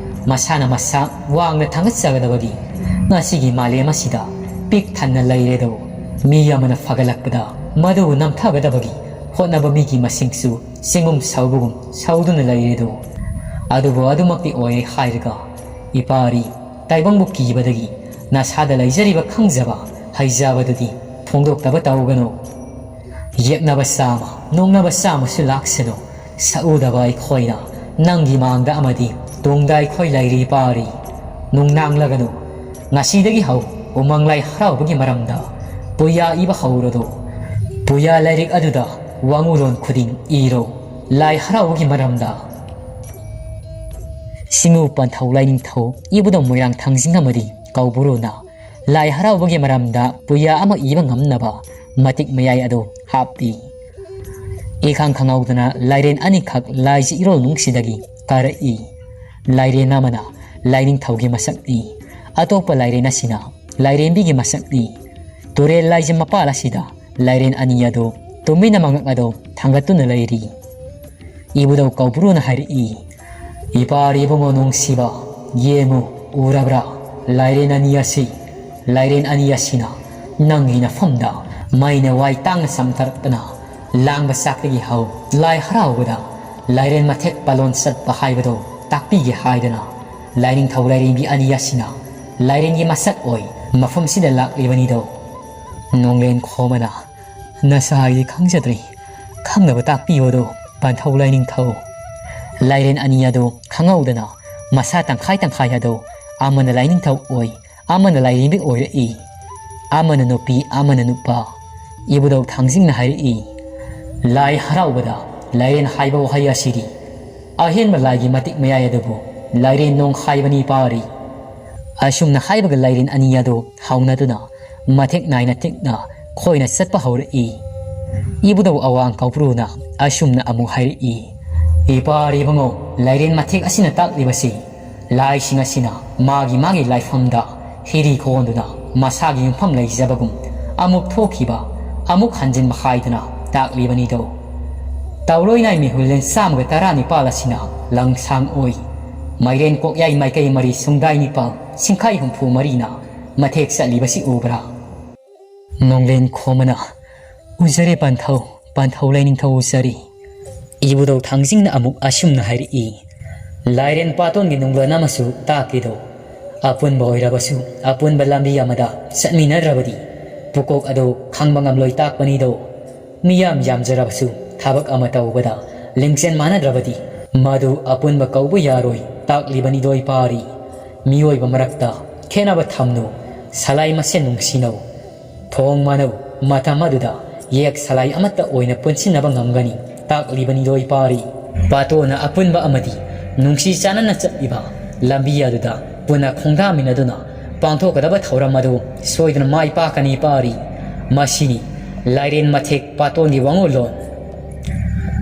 ꯃꯁꯥꯅ ꯃꯁꯥ ꯋꯥꯡꯅ ꯊꯥꯡꯒꯠꯆꯒꯗꯕꯒꯤ ꯉꯁꯤꯒꯤ ꯃꯥꯂꯦꯝ ꯑꯁꯤꯗ ꯄꯤꯛ ꯊꯟꯅ ꯂꯩꯔꯦꯗꯣ꯫ ꯃꯤ ꯑꯃꯅ ꯐꯒꯠꯂꯛꯄꯗ ꯃꯗꯨꯕꯨ ꯅꯝꯊꯒꯗꯕꯒꯤ ꯍꯣꯠꯅꯕ ꯃꯤꯒꯤ ꯃꯁꯤꯡꯁꯨ ꯆꯤꯡꯒꯨꯝ ꯁꯧꯕꯒꯨꯝ ꯁꯧꯗꯨꯅ ꯂꯩꯔꯦꯗꯣ꯫ ꯑꯗꯨꯕꯨ ꯑꯗꯨꯃꯛꯇꯤ ꯑꯣꯏꯔꯦ ꯍꯥꯏꯔꯒ, ꯏꯄꯥ ꯑꯔꯤ, ꯇꯥꯏꯕꯪꯕꯨ ꯀꯤꯕꯗꯒꯤ ꯅꯁꯥꯗ ꯂꯩꯖꯔꯤꯕ ꯈꯪꯖꯕ ꯍꯩꯖꯕꯗꯨꯗꯤ ꯐꯣꯡꯗꯣꯛꯇꯕ ꯇꯧꯒꯅꯨ꯫ ꯌꯦꯛꯅꯕ ꯆꯥꯝꯃ, ꯅꯣꯛꯅꯕ ꯆꯥꯝꯃꯁꯨ ꯂꯥꯛꯁꯅꯨ꯫ ꯁꯛꯎꯗꯕ ꯑꯩꯈꯣꯏꯅ ꯅꯪꯒꯤ ꯃꯥꯡꯗ ꯑꯃꯗꯤ ꯇꯨꯡꯗ ꯑꯩꯈꯣꯏ ꯂꯩꯔꯤ, ꯏꯄꯥ ꯑꯔꯤ꯫ ꯅꯨꯡꯅꯥꯡꯂꯒꯅꯨ꯫ ꯉꯁꯤꯗꯒꯤ ꯍꯧ ꯎꯃꯪ ꯂꯥꯏ ꯍꯔꯥꯎꯕꯒꯤ ꯃꯔꯝꯗ ꯄꯨꯌꯥ ꯏꯕ ꯍꯧꯔꯗꯨ꯫ ꯄꯨꯌꯥ ꯂꯥꯏꯔꯤꯛ ꯑꯗꯨꯗ ꯋꯥꯉꯨꯂꯣꯟ ꯈꯨꯗꯤꯡ ꯏꯔꯣ꯫ ꯂꯥꯏ ꯍꯔꯥꯎꯕꯒꯤ ꯃꯔꯝꯗ ꯁꯤꯡꯉꯨ ꯄꯟꯊꯧ ꯂꯥꯏꯅꯤꯡꯊꯧ ꯏꯕꯨꯙꯧ ꯃꯣꯏꯔꯥꯡ ꯊꯥꯡꯖꯤꯡ ꯑꯃꯗꯤ ꯀꯧꯕ꯭ꯔꯨꯅ ꯂꯥꯏ ꯍꯔꯥꯎꯕꯒꯤ ꯃꯔꯝꯗ ꯄꯨꯌꯥ ꯑꯃ ꯏꯕ ꯉꯝꯅꯕ ꯃꯇꯤꯛ ꯃꯌꯥꯏ ꯑꯗꯨ ꯍꯥꯞꯄꯤ꯫ ꯏꯈꯪ ꯈꯪꯍꯧꯗꯅ ꯂꯥꯏꯔꯦꯟ ꯑꯅꯤꯈꯛ ꯂꯥꯏꯖ ꯏꯔꯣꯜꯅꯨꯡꯁꯤꯗꯒꯤ ꯀꯥꯔꯛꯏ꯫ ꯂꯥꯏꯔꯦꯟ ꯑꯃꯅ ꯂꯥꯏꯅꯤꯡꯊꯧꯒꯤ ꯃꯁꯛꯅꯤ, ꯑꯇꯣꯞꯄ ꯂꯥꯏꯔꯦꯟ ꯑꯁꯤꯅ ꯂꯥꯏꯔꯦꯝꯕꯤꯒꯤ ꯃꯁꯛꯅꯤ꯫ ꯇꯨꯔꯦꯜ ꯂꯥꯏꯖ ꯃꯄꯥꯜ ꯑꯁꯤꯗ ꯂꯥꯏꯔꯦꯟ ꯑꯅꯤ ꯑꯗꯨ ꯇꯨꯃꯤꯟꯅ ꯃꯉꯛ ꯑꯗꯨ ꯊꯥꯡꯒꯠꯇꯨꯅ ꯂꯩꯔꯤ꯫ ꯏꯕꯨꯙꯧ ꯀꯧꯕ꯭ꯔꯨꯅ ꯍꯥꯏꯔꯛꯏ, "ꯏꯄꯥ ꯏꯕꯨꯡꯉꯣ ꯅꯨꯡꯁꯤꯕ, ꯌꯦꯡꯉꯨ, ꯎꯔꯕ꯭ꯔꯥ? ꯂꯥꯏꯔꯦꯟ ꯑꯅꯤ ꯑꯁꯤ, ꯂꯥꯏꯔꯦꯟ ꯑꯅꯤ ꯑꯁꯤꯅ ꯅꯪꯒꯤ ꯅꯐꯝꯗ ꯃꯩꯅ ꯋꯥꯏ ꯇꯥꯡꯅ ꯆꯝꯊꯔꯛꯇꯅ ꯂꯥꯡꯕ ꯆꯥꯛꯇꯒꯤ ꯍꯧ ꯂꯥꯏ ꯍꯔꯥꯎꯕꯗ ꯂꯥꯏꯔꯦꯟ ꯃꯊꯦꯛ ꯄꯥꯂꯣꯟ ꯆꯠꯄ ꯍꯥꯏꯕꯗꯨ ꯇꯥꯛꯄꯤꯒꯦ ꯍꯥꯏꯗꯅ ꯂꯥꯏꯅꯤꯡꯊꯧ ꯂꯥꯏꯔꯦꯝꯕꯤ ꯑꯅꯤ ꯑꯁꯤꯅ ꯂꯥꯏꯔꯦꯟꯒꯤ ꯃꯁꯛ ꯑꯣꯏ ꯃꯐꯝꯁꯤꯗ ꯂꯥꯛꯂꯤꯕꯅꯤꯗꯣ꯫" ꯅꯣꯡꯂꯦꯟ ꯈꯣꯝꯕꯅ, "ꯅꯁꯥ ꯑꯩꯗꯤ ꯈꯪꯖꯗ꯭ꯔꯤ, ꯈꯪꯅꯕ ꯇꯥꯛꯄꯤꯌꯣꯗꯣ ꯄꯟꯊꯧ ꯂꯥꯏꯅꯤꯡꯊꯧ꯫" ꯂꯥꯏꯔꯦꯟ ꯑꯅꯤ ꯑꯗꯨ ꯈꯪꯍꯧꯗꯅ ꯃꯁꯥ ꯇꯪꯈꯥꯏ ꯇꯪꯈꯥꯏ ꯑꯗꯨ ꯑꯃꯅ ꯂꯥꯏꯅꯤꯡꯊꯧ ꯑꯣꯏ, ꯑꯃꯅ ꯂꯥꯏꯔꯦꯝꯕꯤ ꯑꯣꯏꯔꯛꯏ꯫ ꯑꯃꯅ ꯅꯨꯄꯤ, ꯑꯃꯅ ꯅꯨꯄꯥ꯫ ꯏꯕꯨꯙꯧ ꯊꯥꯡꯖꯤꯡꯅ ꯍꯥꯏꯔꯛꯏ, "ꯂꯥꯏ ꯍꯔꯥꯎꯕꯗ ꯂꯥꯏꯔꯦꯟ ꯍꯥꯏꯕ ꯋꯥꯍꯩ ꯑꯁꯤꯗꯤ ꯑꯍꯦꯟꯕ ꯂꯥꯏꯒꯤ ꯃꯇꯤꯛ ꯃꯌꯥꯏ ꯑꯗꯨꯕꯨ ꯂꯥꯏꯔꯦꯟ ꯅꯣꯡ ꯍꯥꯏꯕꯅꯤ, ꯏꯄꯥ ꯑꯔꯤ꯫" ꯑꯁꯨꯝꯅ ꯍꯥꯏꯕꯒ ꯂꯥꯏꯔꯦꯟ ꯑꯅꯤ ꯑꯗꯨ ꯍꯧꯅꯗꯨꯅ ꯃꯊꯦꯛ ꯅꯥꯏꯅ ꯇꯤꯛꯅ ꯈꯣꯏꯅ ꯆꯠꯄ ꯍꯧꯔꯛꯏ꯫ ꯏꯕꯨꯙꯧ ꯑꯋꯥꯡ ꯀꯧꯕ꯭ꯔꯨꯅ ꯑꯁꯨꯝꯅ ꯑꯃꯨꯛ ꯍꯥꯏꯔꯛꯏ, "ꯏꯄꯥ ꯏꯕꯨꯡꯉꯣ, ꯂꯥꯏꯔꯦꯟ ꯃꯊꯦꯛ ꯑꯁꯤꯅ ꯇꯥꯛꯂꯤꯕꯁꯤ ꯂꯥꯏꯁꯤꯡ ꯑꯁꯤꯅ ꯃꯥꯒꯤ ꯃꯥꯒꯤ ꯂꯥꯏꯐꯝꯗ ꯍꯤꯔꯤ ꯈꯣꯟꯗꯨꯅ ꯃꯁꯥꯒꯤ ꯌꯨꯝꯐꯝ ꯂꯩꯖꯕꯒꯨꯝ ꯑꯃꯨꯛ ꯊꯣꯛꯈꯤꯕ, ꯑꯃꯨꯛ ꯍꯟꯖꯤꯟꯕ ꯍꯥꯏꯗꯨꯅ ꯇꯥꯛꯂꯤꯕꯅꯤꯗꯣ꯫ ꯇꯧꯔꯣꯏ ꯅꯥꯏ ꯃꯤꯍꯨꯜꯂꯦꯟ ꯆꯥꯝꯃꯒ ꯇꯔꯥꯅꯤꯄꯥꯜ ꯑꯁꯤꯅ ꯂꯪꯁꯥꯡ ꯑꯣꯏ꯫ ꯃꯥꯏꯔꯦꯟ ꯀꯣꯛꯌꯥꯏ ꯃꯥꯏꯀꯩ ꯃꯔꯤ ꯁꯨꯡꯗꯥꯏ ꯅꯤꯄꯥꯜ ꯁꯤꯡꯈꯥꯏ ꯍꯨꯝꯐꯨ ꯃꯔꯤꯅ ꯃꯊꯦꯛ ꯆꯠꯂꯤꯕꯁꯤ ꯎꯕ꯭ꯔꯥ?" ꯅꯣꯡꯂꯦꯟ ꯈꯣꯝꯕꯅ, "ꯎꯖꯔꯦ ꯄꯟꯊꯧ, ꯄꯟꯊꯧ ꯂꯩꯅꯤꯡꯊꯧ ꯎꯖꯔꯤ꯫" ꯏꯕꯨꯙꯧ ꯊꯥꯡꯖꯤꯡꯅ ꯑꯃꯨꯛ ꯑꯁꯨꯝꯅ ꯍꯥꯏꯔꯛꯏ, "ꯂꯥꯏꯔꯦꯟ ꯄꯥꯇꯣꯟꯒꯤ ꯅꯨꯡꯂꯣꯟ ꯑꯃꯁꯨ ꯇꯥꯛꯀꯦꯗꯣ꯫ ꯑꯄꯨꯟꯕ ꯑꯣꯏꯔꯕꯁꯨ ꯑꯄꯨꯟꯕ ꯂꯝꯕꯤ ꯑꯃꯗ ꯆꯠꯃꯤꯟꯅꯗ꯭ꯔꯕꯗꯤ ꯄꯨꯀꯣꯛ ꯑꯗꯨ ꯈꯪꯕ ꯉꯝꯂꯣꯏ ꯇꯥꯛꯄꯅꯤꯗꯣ꯫ ꯃꯤꯌꯥꯝ ꯌꯥꯝꯖꯔꯕꯁꯨ ꯊꯕꯛ ꯑꯃ ꯇꯧꯕꯗ ꯂꯤꯡꯖꯦꯜ ꯃꯥꯟꯅꯗ꯭ꯔꯕꯗꯤ ꯃꯗꯨ ꯑꯄꯨꯟꯕ ꯀꯧꯕ ꯌꯥꯔꯣꯏ ꯇꯥꯛꯂꯤꯕꯅꯤꯗꯣ ꯏꯄꯥꯔꯤ꯫ ꯃꯤꯑꯣꯏꯕ ꯃꯔꯛꯇ ꯈꯦꯠꯅꯕ ꯊꯝꯅꯨ, ꯁꯂꯥꯏ ꯃꯁꯦꯟ ꯅꯨꯡꯁꯤꯅꯧ꯫ ꯊꯣꯡ ꯃꯥꯟꯅꯧ, ꯃꯇꯝ ꯑꯗꯨꯗ ꯌꯦꯛ ꯁꯂꯥꯏ ꯑꯃꯠꯇ ꯑꯣꯏꯅ ꯄꯨꯟꯁꯤꯟꯅꯕ ꯉꯝꯒꯅꯤ ꯇꯥꯛꯂꯤꯕꯅꯤꯗꯣ ꯏꯄꯥꯔꯤ꯫ ꯄꯥꯇꯣꯟꯅ ꯑꯄꯨꯟꯕ ꯑꯃꯗꯤ ꯅꯨꯡꯁꯤ ꯆꯥꯟꯅꯅ ꯆꯠꯂꯤꯕ ꯂꯝꯕꯤ ꯑꯗꯨꯗ ꯄꯨꯟꯅ ꯈꯣꯡꯗꯥꯃꯤꯟꯅꯗꯨꯅ ꯄꯥꯡꯊꯣꯛꯀꯗꯕ ꯊꯧꯔꯝ ꯑꯗꯨ ꯁꯣꯏꯗꯅ ꯃꯥꯏ ꯄꯥꯛꯀꯅꯤ ꯏꯄꯥꯔꯤ꯫ ꯃꯁꯤꯅꯤ ꯂꯥꯏꯔꯦꯟ ꯃꯊꯦꯛ ꯄꯥꯇꯣꯟꯒꯤ ꯋꯥꯉꯨꯂꯣꯟ꯫"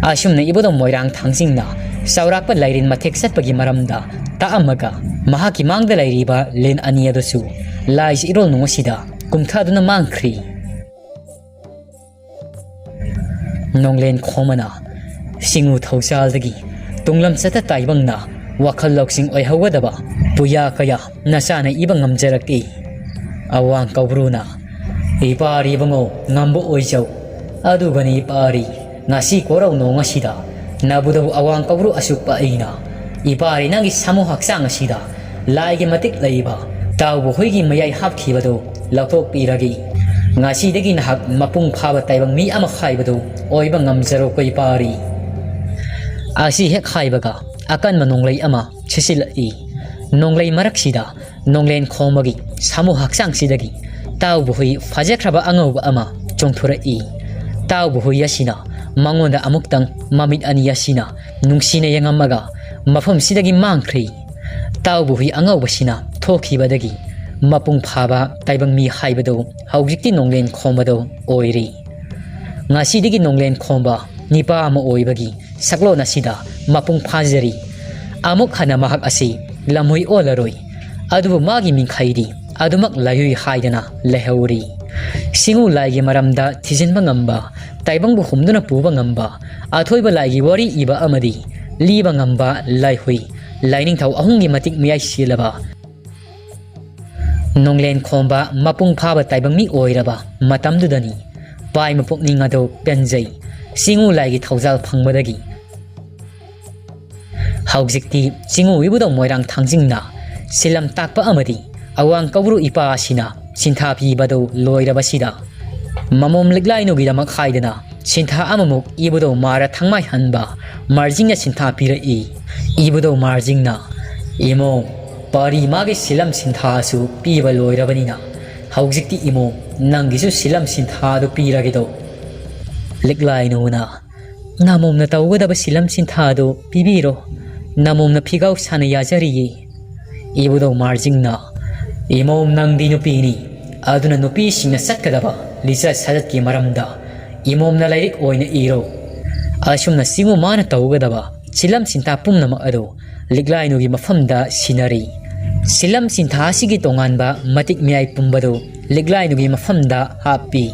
ꯑꯁꯨꯝꯅ ꯏꯕꯨꯙꯧ ꯃꯣꯏꯔꯥꯡ ꯊꯥꯡꯖꯤꯡꯅ ꯆꯥꯎꯔꯥꯛꯄ ꯂꯥꯏꯔꯦꯟ ꯃꯊꯦꯛ ꯆꯠꯄꯒꯤ ꯃꯔꯝꯗ ꯇꯥꯛꯑꯝꯃꯒ ꯃꯍꯥꯛꯀꯤ ꯃꯥꯡꯗ ꯂꯩꯔꯤꯕ ꯂꯤꯟ ꯑꯅꯤ ꯑꯗꯨꯁꯨ ꯂꯥꯏꯁꯤ ꯏꯔꯣꯜ ꯅꯨꯡ ꯑꯁꯤꯗ ꯀꯨꯝꯊꯗꯨꯅ ꯃꯥꯡꯈ꯭ꯔꯤ꯫ ꯅꯣꯡꯂꯦꯟ ꯈꯣꯝꯕꯅ, "ꯁꯤꯡꯉꯨ ꯊꯧꯖꯥꯜꯗꯒꯤ ꯇꯨꯡꯂꯝꯆꯠꯇ ꯇꯥꯏꯕꯪꯅ ꯋꯥꯈꯜ ꯂꯧꯁꯤꯡ ꯑꯣꯏꯍꯧꯒꯗꯕ ꯄꯨꯌꯥ ꯀꯌꯥ ꯅꯆꯥꯅ ꯏꯕ ꯉꯝꯖꯔꯛꯇꯦ꯫" ꯑꯋꯥꯡ ꯀꯧꯕ꯭ꯔꯨꯅ, "ꯏꯄꯥꯔꯤ ꯏꯕꯨꯡꯉꯣ, ꯉꯝꯕ ꯑꯣꯏꯖꯧ꯫ ꯑꯗꯨꯒꯅꯤ ꯏꯄꯥꯔꯤ, ꯉꯁꯤ ꯀꯣꯔꯧ ꯅꯣꯡ ꯑꯁꯤꯗ ꯅꯕꯨꯙꯧ ꯑꯋꯥꯡ ꯀꯧꯕ꯭ꯔꯨ ꯑꯁꯨꯛꯄ ꯑꯩꯅ ꯏꯄꯥꯔꯤ ꯅꯪꯒꯤ ꯁꯥꯃꯨ ꯍꯛꯆꯥꯡ ꯑꯁꯤꯗ ꯂꯥꯏꯒꯤ ꯃꯇꯤꯛ ꯂꯩꯕ ꯇꯥꯎꯕ ꯍꯨꯏꯒꯤ ꯃꯌꯥꯏ ꯍꯥꯞꯈꯤꯕꯗꯨ ꯂꯧꯊꯣꯛꯄꯤꯔꯒꯦ꯫ ꯉꯁꯤꯗꯒꯤ ꯅꯍꯥꯛ ꯃꯄꯨꯡ ꯐꯥꯕ ꯇꯥꯏꯕꯪ ꯃꯤ ꯑꯃ ꯍꯥꯏꯕꯗꯨ ꯑꯣꯏꯕ ꯉꯝꯖꯔꯣꯀꯣ ꯏꯄꯥꯔꯤ꯫" ꯑꯁꯤ ꯍꯦꯛ ꯍꯥꯏꯕꯒ ꯑꯀꯟꯕ ꯅꯣꯡꯂꯩ ꯑꯃ ꯁꯤꯠꯆꯤꯜꯂꯛꯏ꯫ ꯅꯣꯡꯂꯩ ꯃꯔꯛꯁꯤꯗ ꯅꯣꯡꯂꯦꯟ ꯈꯣꯝꯕꯒꯤ ꯁꯥꯃꯨ ꯍꯛꯆꯥꯡꯁꯤꯗꯒꯤ ꯇꯥꯎꯕ ꯍꯨꯏ ꯐꯖꯈ꯭ꯔꯕ ꯑꯉꯧꯕ ꯑꯃ ꯆꯣꯡꯊꯣꯔꯛꯏ꯫ ꯇꯥꯎꯕ ꯍꯨꯏ ꯑꯁꯤꯅ ꯃꯉꯣꯟꯗ ꯑꯃꯨꯛꯇꯪ ꯃꯃꯤꯠ ꯑꯅꯤ ꯑꯁꯤꯅ ꯅꯨꯡꯁꯤꯅ ꯌꯦꯡꯉꯝꯃꯒ ꯃꯐꯝꯁꯤꯗꯒꯤ ꯃꯥꯡꯈ꯭ꯔꯤ꯫ ꯇꯥꯎꯕ ꯍꯨꯏ ꯑꯉꯧꯕꯁꯤꯅ ꯊꯣꯛꯈꯤꯕꯗꯒꯤ ꯃꯄꯨꯡ ꯐꯥꯕ ꯇꯥꯏꯕꯪ ꯃꯤ ꯍꯥꯏꯕꯗꯨ ꯍꯧꯖꯤꯛꯇꯤ ꯅꯣꯡꯂꯦꯟ ꯈꯣꯝꯕꯗꯨ ꯑꯣꯏꯔꯤ꯫ ꯉꯁꯤꯗꯒꯤ ꯅꯣꯡꯂꯦꯟ ꯈꯣꯝꯕ ꯅꯤꯄꯥ ꯑꯃ ꯑꯣꯏꯕꯒꯤ ꯁꯛꯂꯣꯟ ꯑꯁꯤꯗ ꯃꯄꯨꯡ ꯐꯥꯖꯔꯤ꯫ ꯑꯃꯨꯛ ꯍꯟꯅ ꯃꯍꯥꯛ ꯑꯁꯤ ꯂꯝꯍꯨꯏ ꯑꯣꯜꯂꯔꯣꯏ꯫ ꯑꯗꯨꯕꯨ ꯃꯥꯒꯤ ꯃꯤꯡꯈꯩꯗꯤ ꯑꯗꯨꯃꯛ ꯂꯥꯏꯍꯨꯏ ꯍꯥꯏꯗꯅ ꯂꯩꯍꯧꯔꯤ꯫ ꯁꯤꯡꯎ ꯂꯥꯏꯒꯤ ꯃꯔꯝꯗ ꯊꯤꯖꯤꯟꯕ ꯉꯝꯕ, ꯇꯥꯏꯕꯪꯕꯨ ꯍꯨꯝꯗꯨꯅ ꯄꯨꯕ ꯉꯝꯕ, ꯑꯊꯣꯏꯕ ꯂꯥꯏꯒꯤ ꯋꯥꯔꯤ ꯏꯕ ꯑꯃꯗꯤ ꯂꯤꯕ ꯉꯝꯕ ꯂꯥꯏꯍꯨꯏ ꯂꯥꯏꯅꯤꯡꯊꯧ ꯑꯍꯨꯝꯒꯤ ꯃꯇꯤꯛ ꯃꯌꯥꯏ ꯁꯤꯜꯂꯕ ꯅꯣꯡꯂꯦꯟ ꯈꯣꯝꯕ ꯃꯄꯨꯡ ꯐꯥꯕ ꯇꯥꯏꯕꯪ ꯃꯤ ꯑꯣꯏꯔꯕ ꯃꯇꯝꯗꯨꯗꯅꯤ ꯄꯥꯏꯃ ꯄꯨꯛꯅꯤꯡ ꯑꯗꯨ ꯄꯦꯟꯖꯩ꯫ ꯆꯤꯡꯎ ꯂꯥꯏꯒꯤ ꯊꯧꯖꯥꯜ ꯐꯪꯕꯗꯒꯤ ꯍꯧꯖꯤꯛꯇꯤ ꯆꯤꯡꯎ ꯏꯕꯨꯙꯧ ꯃꯣꯏꯔꯥꯡ ꯊꯥꯡꯖꯤꯡꯅ ꯁꯤꯂꯝ ꯇꯥꯛꯄ ꯑꯃꯗꯤ ꯑꯋꯥꯡ ꯀꯧꯕ꯭ꯔꯨ ꯏꯄꯥ ꯑꯁꯤꯅ ꯁꯤꯟꯊꯥ ꯄꯤꯕꯗꯨ ꯂꯣꯏꯔꯕꯁꯤꯗ ꯃꯃꯣꯝ ꯂꯤꯛꯂꯥꯏꯅꯨꯒꯤꯗꯃꯛ ꯍꯥꯏꯗꯅ ꯁꯤꯟꯊꯥ ꯑꯃꯃꯨꯛ ꯏꯕꯨꯙꯧ ꯃꯥꯔ ꯊꯥꯡꯃꯥꯏꯍꯟꯕ ꯃꯥꯔꯖꯤꯡꯅ ꯁꯤꯟꯊꯥ ꯄꯤꯔꯛꯏ꯫ ꯏꯕꯨꯙꯧ ꯃꯥꯔꯖꯤꯡꯅ, "ꯏꯃꯣꯝ, ꯄꯥꯔꯤ ꯃꯥꯒꯤ ꯁꯤꯂꯝ ꯁꯤꯟꯊꯥꯁꯨ ꯄꯤꯕ ꯂꯣꯏꯔꯕꯅꯤꯅ ꯍꯧꯖꯤꯛꯇꯤ ꯏꯃꯣꯝ ꯅꯪꯒꯤꯁꯨ ꯁꯤꯂꯝ ꯁꯤꯟꯊꯥꯗꯨ ꯄꯤꯔꯒꯦꯗꯣ꯫" ꯂꯤꯛꯂꯥꯏꯅꯨꯅ, "ꯅꯃꯣꯝꯅ ꯇꯧꯒꯗꯕ ꯁꯤꯂꯝ ꯁꯤꯟꯊꯥꯗꯨ ꯄꯤꯕꯤꯔꯣ꯫ ꯅꯃꯣꯝꯅ ꯐꯤꯒꯥꯎ ꯁꯥꯅ ꯌꯥꯖꯔꯤꯌꯦ꯫" ꯏꯕꯨꯙꯧ ꯃꯥꯔꯖꯤꯡꯅ, "ꯏꯃꯣꯝ ꯅꯪꯗꯤ ꯅꯨꯄꯤꯅꯤ, ꯑꯗꯨꯅ ꯅꯨꯄꯤꯁꯤꯡꯅ ꯆꯠꯀꯗꯕ ꯂꯤꯆꯠ ꯁꯥꯖꯠꯀꯤ ꯃꯔꯝꯗ ꯏꯃꯣꯝꯅ ꯂꯥꯏꯔꯤꯛ ꯑꯣꯏꯅ ꯏꯔꯣ꯫" ꯑꯁꯨꯝꯅ ꯆꯤꯡꯎ ꯃꯥꯅ ꯇꯧꯒꯗꯕ ꯁꯤꯂꯝ ꯁꯤꯟꯊꯥ ꯄꯨꯝꯅꯃꯛ ꯑꯗꯨ ꯂꯤꯛꯂꯥꯏꯅꯨꯒꯤ ꯃꯐꯝꯗ ꯁꯤꯟꯅꯔꯤ꯫ ꯁꯤꯂꯝ ꯁꯤꯟꯊꯥ ꯑꯁꯤꯒꯤ ꯇꯣꯉꯥꯟꯕ ꯃꯇꯤꯛ ꯃꯌꯥꯏ ꯄꯨꯝꯕꯗꯨ ꯂꯤꯛꯂꯥꯏꯅꯨꯒꯤ ꯃꯐꯝꯗ ꯍꯥꯞꯄꯤ꯫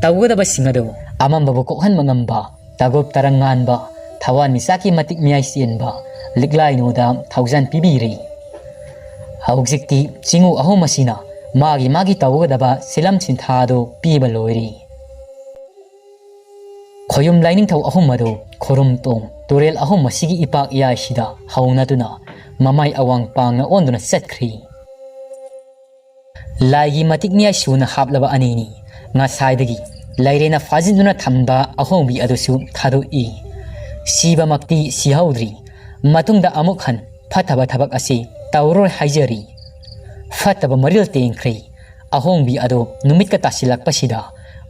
ꯇꯧꯒꯗꯕꯁꯤꯡ ꯑꯗꯨ ꯑꯃꯝꯕꯕꯨ ꯀꯣꯛꯍꯟꯕ ꯉꯝꯕ, ꯇꯒꯨꯞ ꯇꯔꯪ ꯉꯥꯟꯕ, ꯊꯋꯥꯟꯃꯤꯆꯥꯛꯀꯤ ꯃꯇꯤꯛ ꯃꯌꯥꯏ ꯆꯦꯟꯕ ꯂꯤꯛꯂꯥꯏꯅꯨꯗ ꯊꯧꯖꯥꯟ ꯄꯤꯕꯤꯔꯤ꯫ ꯍꯧꯖꯤꯛꯇꯤ ꯆꯤꯡꯎ ꯑꯍꯨꯝ ꯑꯁꯤꯅ ꯃꯥꯒꯤ ꯃꯥꯒꯤ ꯇꯧꯒꯗꯕ ꯁꯤꯂꯝ ꯁꯤꯟꯊꯥ ꯑꯗꯨ ꯄꯤꯕ ꯂꯣꯏꯔꯤ꯫ ꯈꯣꯌꯨꯝ ꯂꯥꯏꯅꯤꯡꯊꯧ ꯑꯍꯨꯝ ꯑꯗꯨ ꯈꯨꯔꯨꯝ ꯇꯣꯡ ꯇꯨꯔꯦꯜ ꯑꯍꯨꯝ ꯑꯁꯤꯒꯤ ꯏꯄꯥꯛ ꯏꯌꯥꯏꯁꯤꯗ ꯍꯧꯅꯗꯨꯅ ꯃꯃꯥꯏ ꯑꯋꯥꯡ ꯄꯥꯡꯅ ꯑꯣꯟꯗꯨꯅ ꯆꯠꯈ꯭ꯔꯤ꯫ ꯂꯥꯏꯒꯤ ꯃꯇꯤꯛ ꯃꯌꯥꯏ ꯁꯨꯅ ꯍꯥꯞꯂꯕ ꯑꯅꯤꯅꯤ ꯉꯁꯥꯏꯗꯒꯤ ꯂꯩꯔꯦꯅ ꯐꯥꯖꯤꯟꯗꯨꯅ ꯊꯝꯕ ꯑꯍꯣꯡꯕꯤ ꯑꯗꯨꯁꯨ ꯊꯥꯗꯣꯛꯏ꯫ ꯁꯤꯕꯃꯛꯇꯤ ꯁꯤꯍꯧꯗ꯭ꯔꯤ꯫ ꯃꯇꯨꯡꯗ ꯑꯃꯨꯛ ꯍꯟ ꯐꯠꯇꯕ ꯊꯕꯛ ꯑꯁꯤ ꯇꯧꯔꯣꯏ ꯍꯥꯏꯖꯔꯤ꯫ ꯐꯠꯇꯕ ꯃꯔꯤꯜ ꯇꯦꯡꯈ꯭ꯔꯦ꯫ ꯑꯍꯣꯡꯕꯤ ꯑꯗꯨ ꯅꯨꯃꯤꯠꯀ ꯇꯥꯁꯤꯜꯂꯛꯄꯁꯤꯗ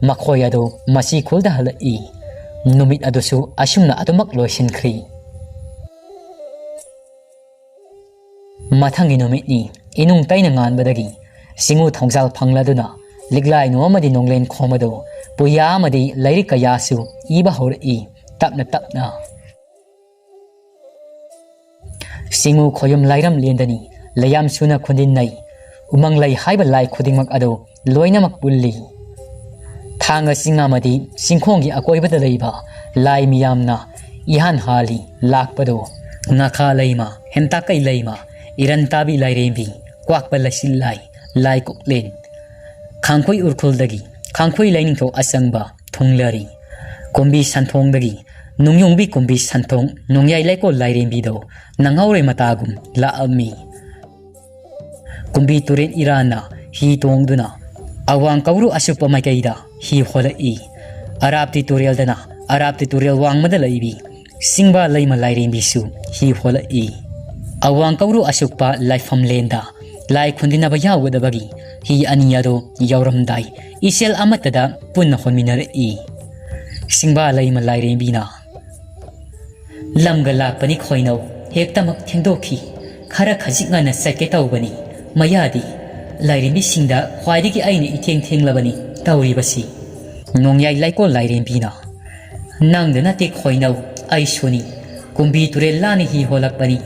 ꯃꯈꯣꯏ ꯑꯗꯨ ꯃꯁꯤ ꯈꯨꯜꯗ ꯍꯜꯂꯛꯏ꯫ ꯅꯨꯃꯤꯠ ꯑꯗꯨꯁꯨ ꯑꯁꯨꯝꯅ ꯑꯗꯨꯃꯛ ꯂꯣꯏꯁꯤꯟꯈ꯭ꯔꯤ꯫ ꯃꯊꯪꯒꯤ ꯅꯨꯃꯤꯠꯅꯤ꯫ ꯏꯅꯨꯡ ꯇꯩꯅ ꯉꯥꯟꯕꯗꯒꯤ ꯆꯤꯡꯎ ꯊꯣꯡꯖꯥꯜ ꯐꯪꯂꯗꯨꯅ ꯂꯤꯛꯂꯥꯏꯅꯨ ꯑꯃꯗꯤ ꯅꯣꯡꯂꯦꯟ ꯈꯣꯝ ꯑꯗꯨ ꯄꯨꯌꯥ ꯑꯃꯗꯤ ꯂꯥꯏꯔꯤꯛ ꯀꯌꯥꯁꯨ ꯏꯕ ꯍꯧꯔꯛꯏ꯫ ꯇꯞꯅ ꯇꯞꯅ ꯆꯤꯡꯃꯨ ꯈꯣꯌꯨꯝ ꯂꯥꯏꯔꯝ ꯂꯦꯟꯗꯅꯤ ꯂꯩꯌꯥꯝ ꯁꯨꯅ ꯈꯨꯟꯗꯤꯟꯅꯩ꯫ ꯎꯃꯪ ꯂꯩ ꯍꯥꯏꯕ ꯂꯥꯏ ꯈꯨꯗꯤꯡꯃꯛ ꯑꯗꯨ ꯂꯣꯏꯅꯃꯛ ꯄꯨꯜꯂꯤ꯫ ꯊꯥꯡꯒ ꯆꯤꯡ ꯑꯃꯗꯤ ꯆꯤꯡꯈꯣꯡꯒꯤ ꯑꯀꯣꯏꯕꯗ ꯂꯩꯕ ꯂꯥꯏ ꯃꯤꯌꯥꯝꯅ ꯏꯍꯥꯟ ꯍꯥꯜꯂꯤ ꯂꯥꯛꯄꯗꯣ꯫ ꯉꯥꯈꯥ ꯂꯩꯃ, ꯍꯦꯟꯇꯥꯛꯀꯩ ꯂꯩꯃ, ꯏꯔꯟ ꯇꯥꯕꯤ ꯂꯥꯏꯔꯦꯝꯕꯤ, ꯀ꯭ꯋꯥꯛꯄ ꯂꯩꯆꯤꯜ ꯂꯥꯏ, ꯂꯥꯏ ꯀꯣꯛꯂꯦꯟ, ꯈꯥꯡꯈꯣꯏ ꯎꯔꯈꯨꯜꯗꯒꯤ ꯈꯥꯡꯈꯣꯏ ꯂꯥꯏꯅꯤꯡꯊꯧ ꯑꯆꯪꯕ ꯊꯨꯡꯂꯔꯤ꯫ ꯀꯨꯝꯕꯤ ꯁꯟꯊꯣꯡꯗꯒꯤ ꯅꯨꯡꯌꯣꯡꯕꯤ ꯀꯨꯝꯕꯤ ꯁꯟꯊꯣꯡ ꯅꯣꯡꯌꯥꯏ ꯂꯩꯀꯣꯜ ꯂꯥꯏꯔꯦꯝꯕꯤꯗꯣ ꯅꯪꯍꯧꯔꯣꯏ ꯃꯇꯥꯒꯨꯝ ꯂꯥꯛꯑꯝꯃꯤ꯫ ꯀꯨꯝꯕꯤ ꯇꯨꯔꯦꯟ ꯏꯔꯥꯟꯅ ꯍꯤ ꯇꯣꯡꯗꯨꯅ ꯑꯋꯥꯡ ꯀꯧꯔꯨ ꯑꯁꯨꯞꯄ ꯃꯥꯏꯀꯩꯗ ꯍꯤ ꯍꯣꯜꯂꯛꯏ꯫ ꯑꯔꯥꯞꯇꯤ ꯇꯨꯔꯦꯜꯗꯅ ꯑꯔꯥꯞꯇꯤ ꯇꯨꯔꯦꯜ ꯋꯥꯡꯃꯗ ꯂꯩꯕꯤ ꯆꯤꯡꯕ ꯂꯩꯃ ꯂꯥꯏꯔꯦꯝꯕꯤꯁꯨ ꯍꯤ ꯍꯣꯜꯂꯛꯏ꯫ ꯑꯋꯥꯡ ꯀꯧꯔꯨ ꯑꯁꯨꯛꯄ ꯂꯥꯏꯐꯝꯂꯦꯟꯗ ꯂꯥꯏ ꯈꯨꯟꯗꯤꯟꯅꯕ ꯌꯥꯎꯒꯗꯕꯒꯤ ꯍꯤ ꯑꯅꯤ ꯑꯗꯨ ꯌꯧꯔꯝꯗꯥꯏ ꯏꯆꯦꯜ ꯑꯃꯠꯇꯗ ꯄꯨꯟꯅ ꯍꯣꯟꯃꯤꯟꯅꯔꯛꯏ꯫ ꯆꯤꯡꯕ ꯂꯩꯃ ꯂꯥꯏꯔꯦꯝꯕꯤꯅ, "ꯂꯝꯒ ꯂꯥꯞꯄꯅꯤ ꯈꯣꯏꯅꯧ, ꯍꯦꯛꯇꯃꯛ ꯊꯦꯡꯗꯣꯛꯈꯤ꯫ ꯈꯔ ꯈꯖꯤꯛ ꯉꯟꯅ ꯆꯠꯀꯦ ꯇꯧꯕꯅꯤ꯫ ꯃꯌꯥꯗꯤ ꯂꯥꯏꯔꯦꯝꯕꯤꯁꯤꯡꯗ ꯈ꯭ꯋꯥꯏꯗꯒꯤ ꯑꯩꯅ ꯏꯊꯦꯡ ꯊꯦꯡꯂꯕꯅꯤ ꯇꯧꯔꯤꯕꯁꯤ꯫" ꯅꯣꯡꯌꯥꯏ ꯂꯩꯀꯣꯜ ꯂꯥꯏꯔꯦꯝꯕꯤꯅ, "ꯅꯪꯗ ꯅꯠꯇꯦ ꯈꯣꯏꯅꯧ, ꯑꯩꯁꯨꯅꯤ꯫ ꯀꯨꯝꯕꯤ ꯇꯨꯔꯦꯜ ꯂꯥꯟꯅ ꯍꯤ ꯍꯣꯜꯂꯛꯄꯅꯤ꯫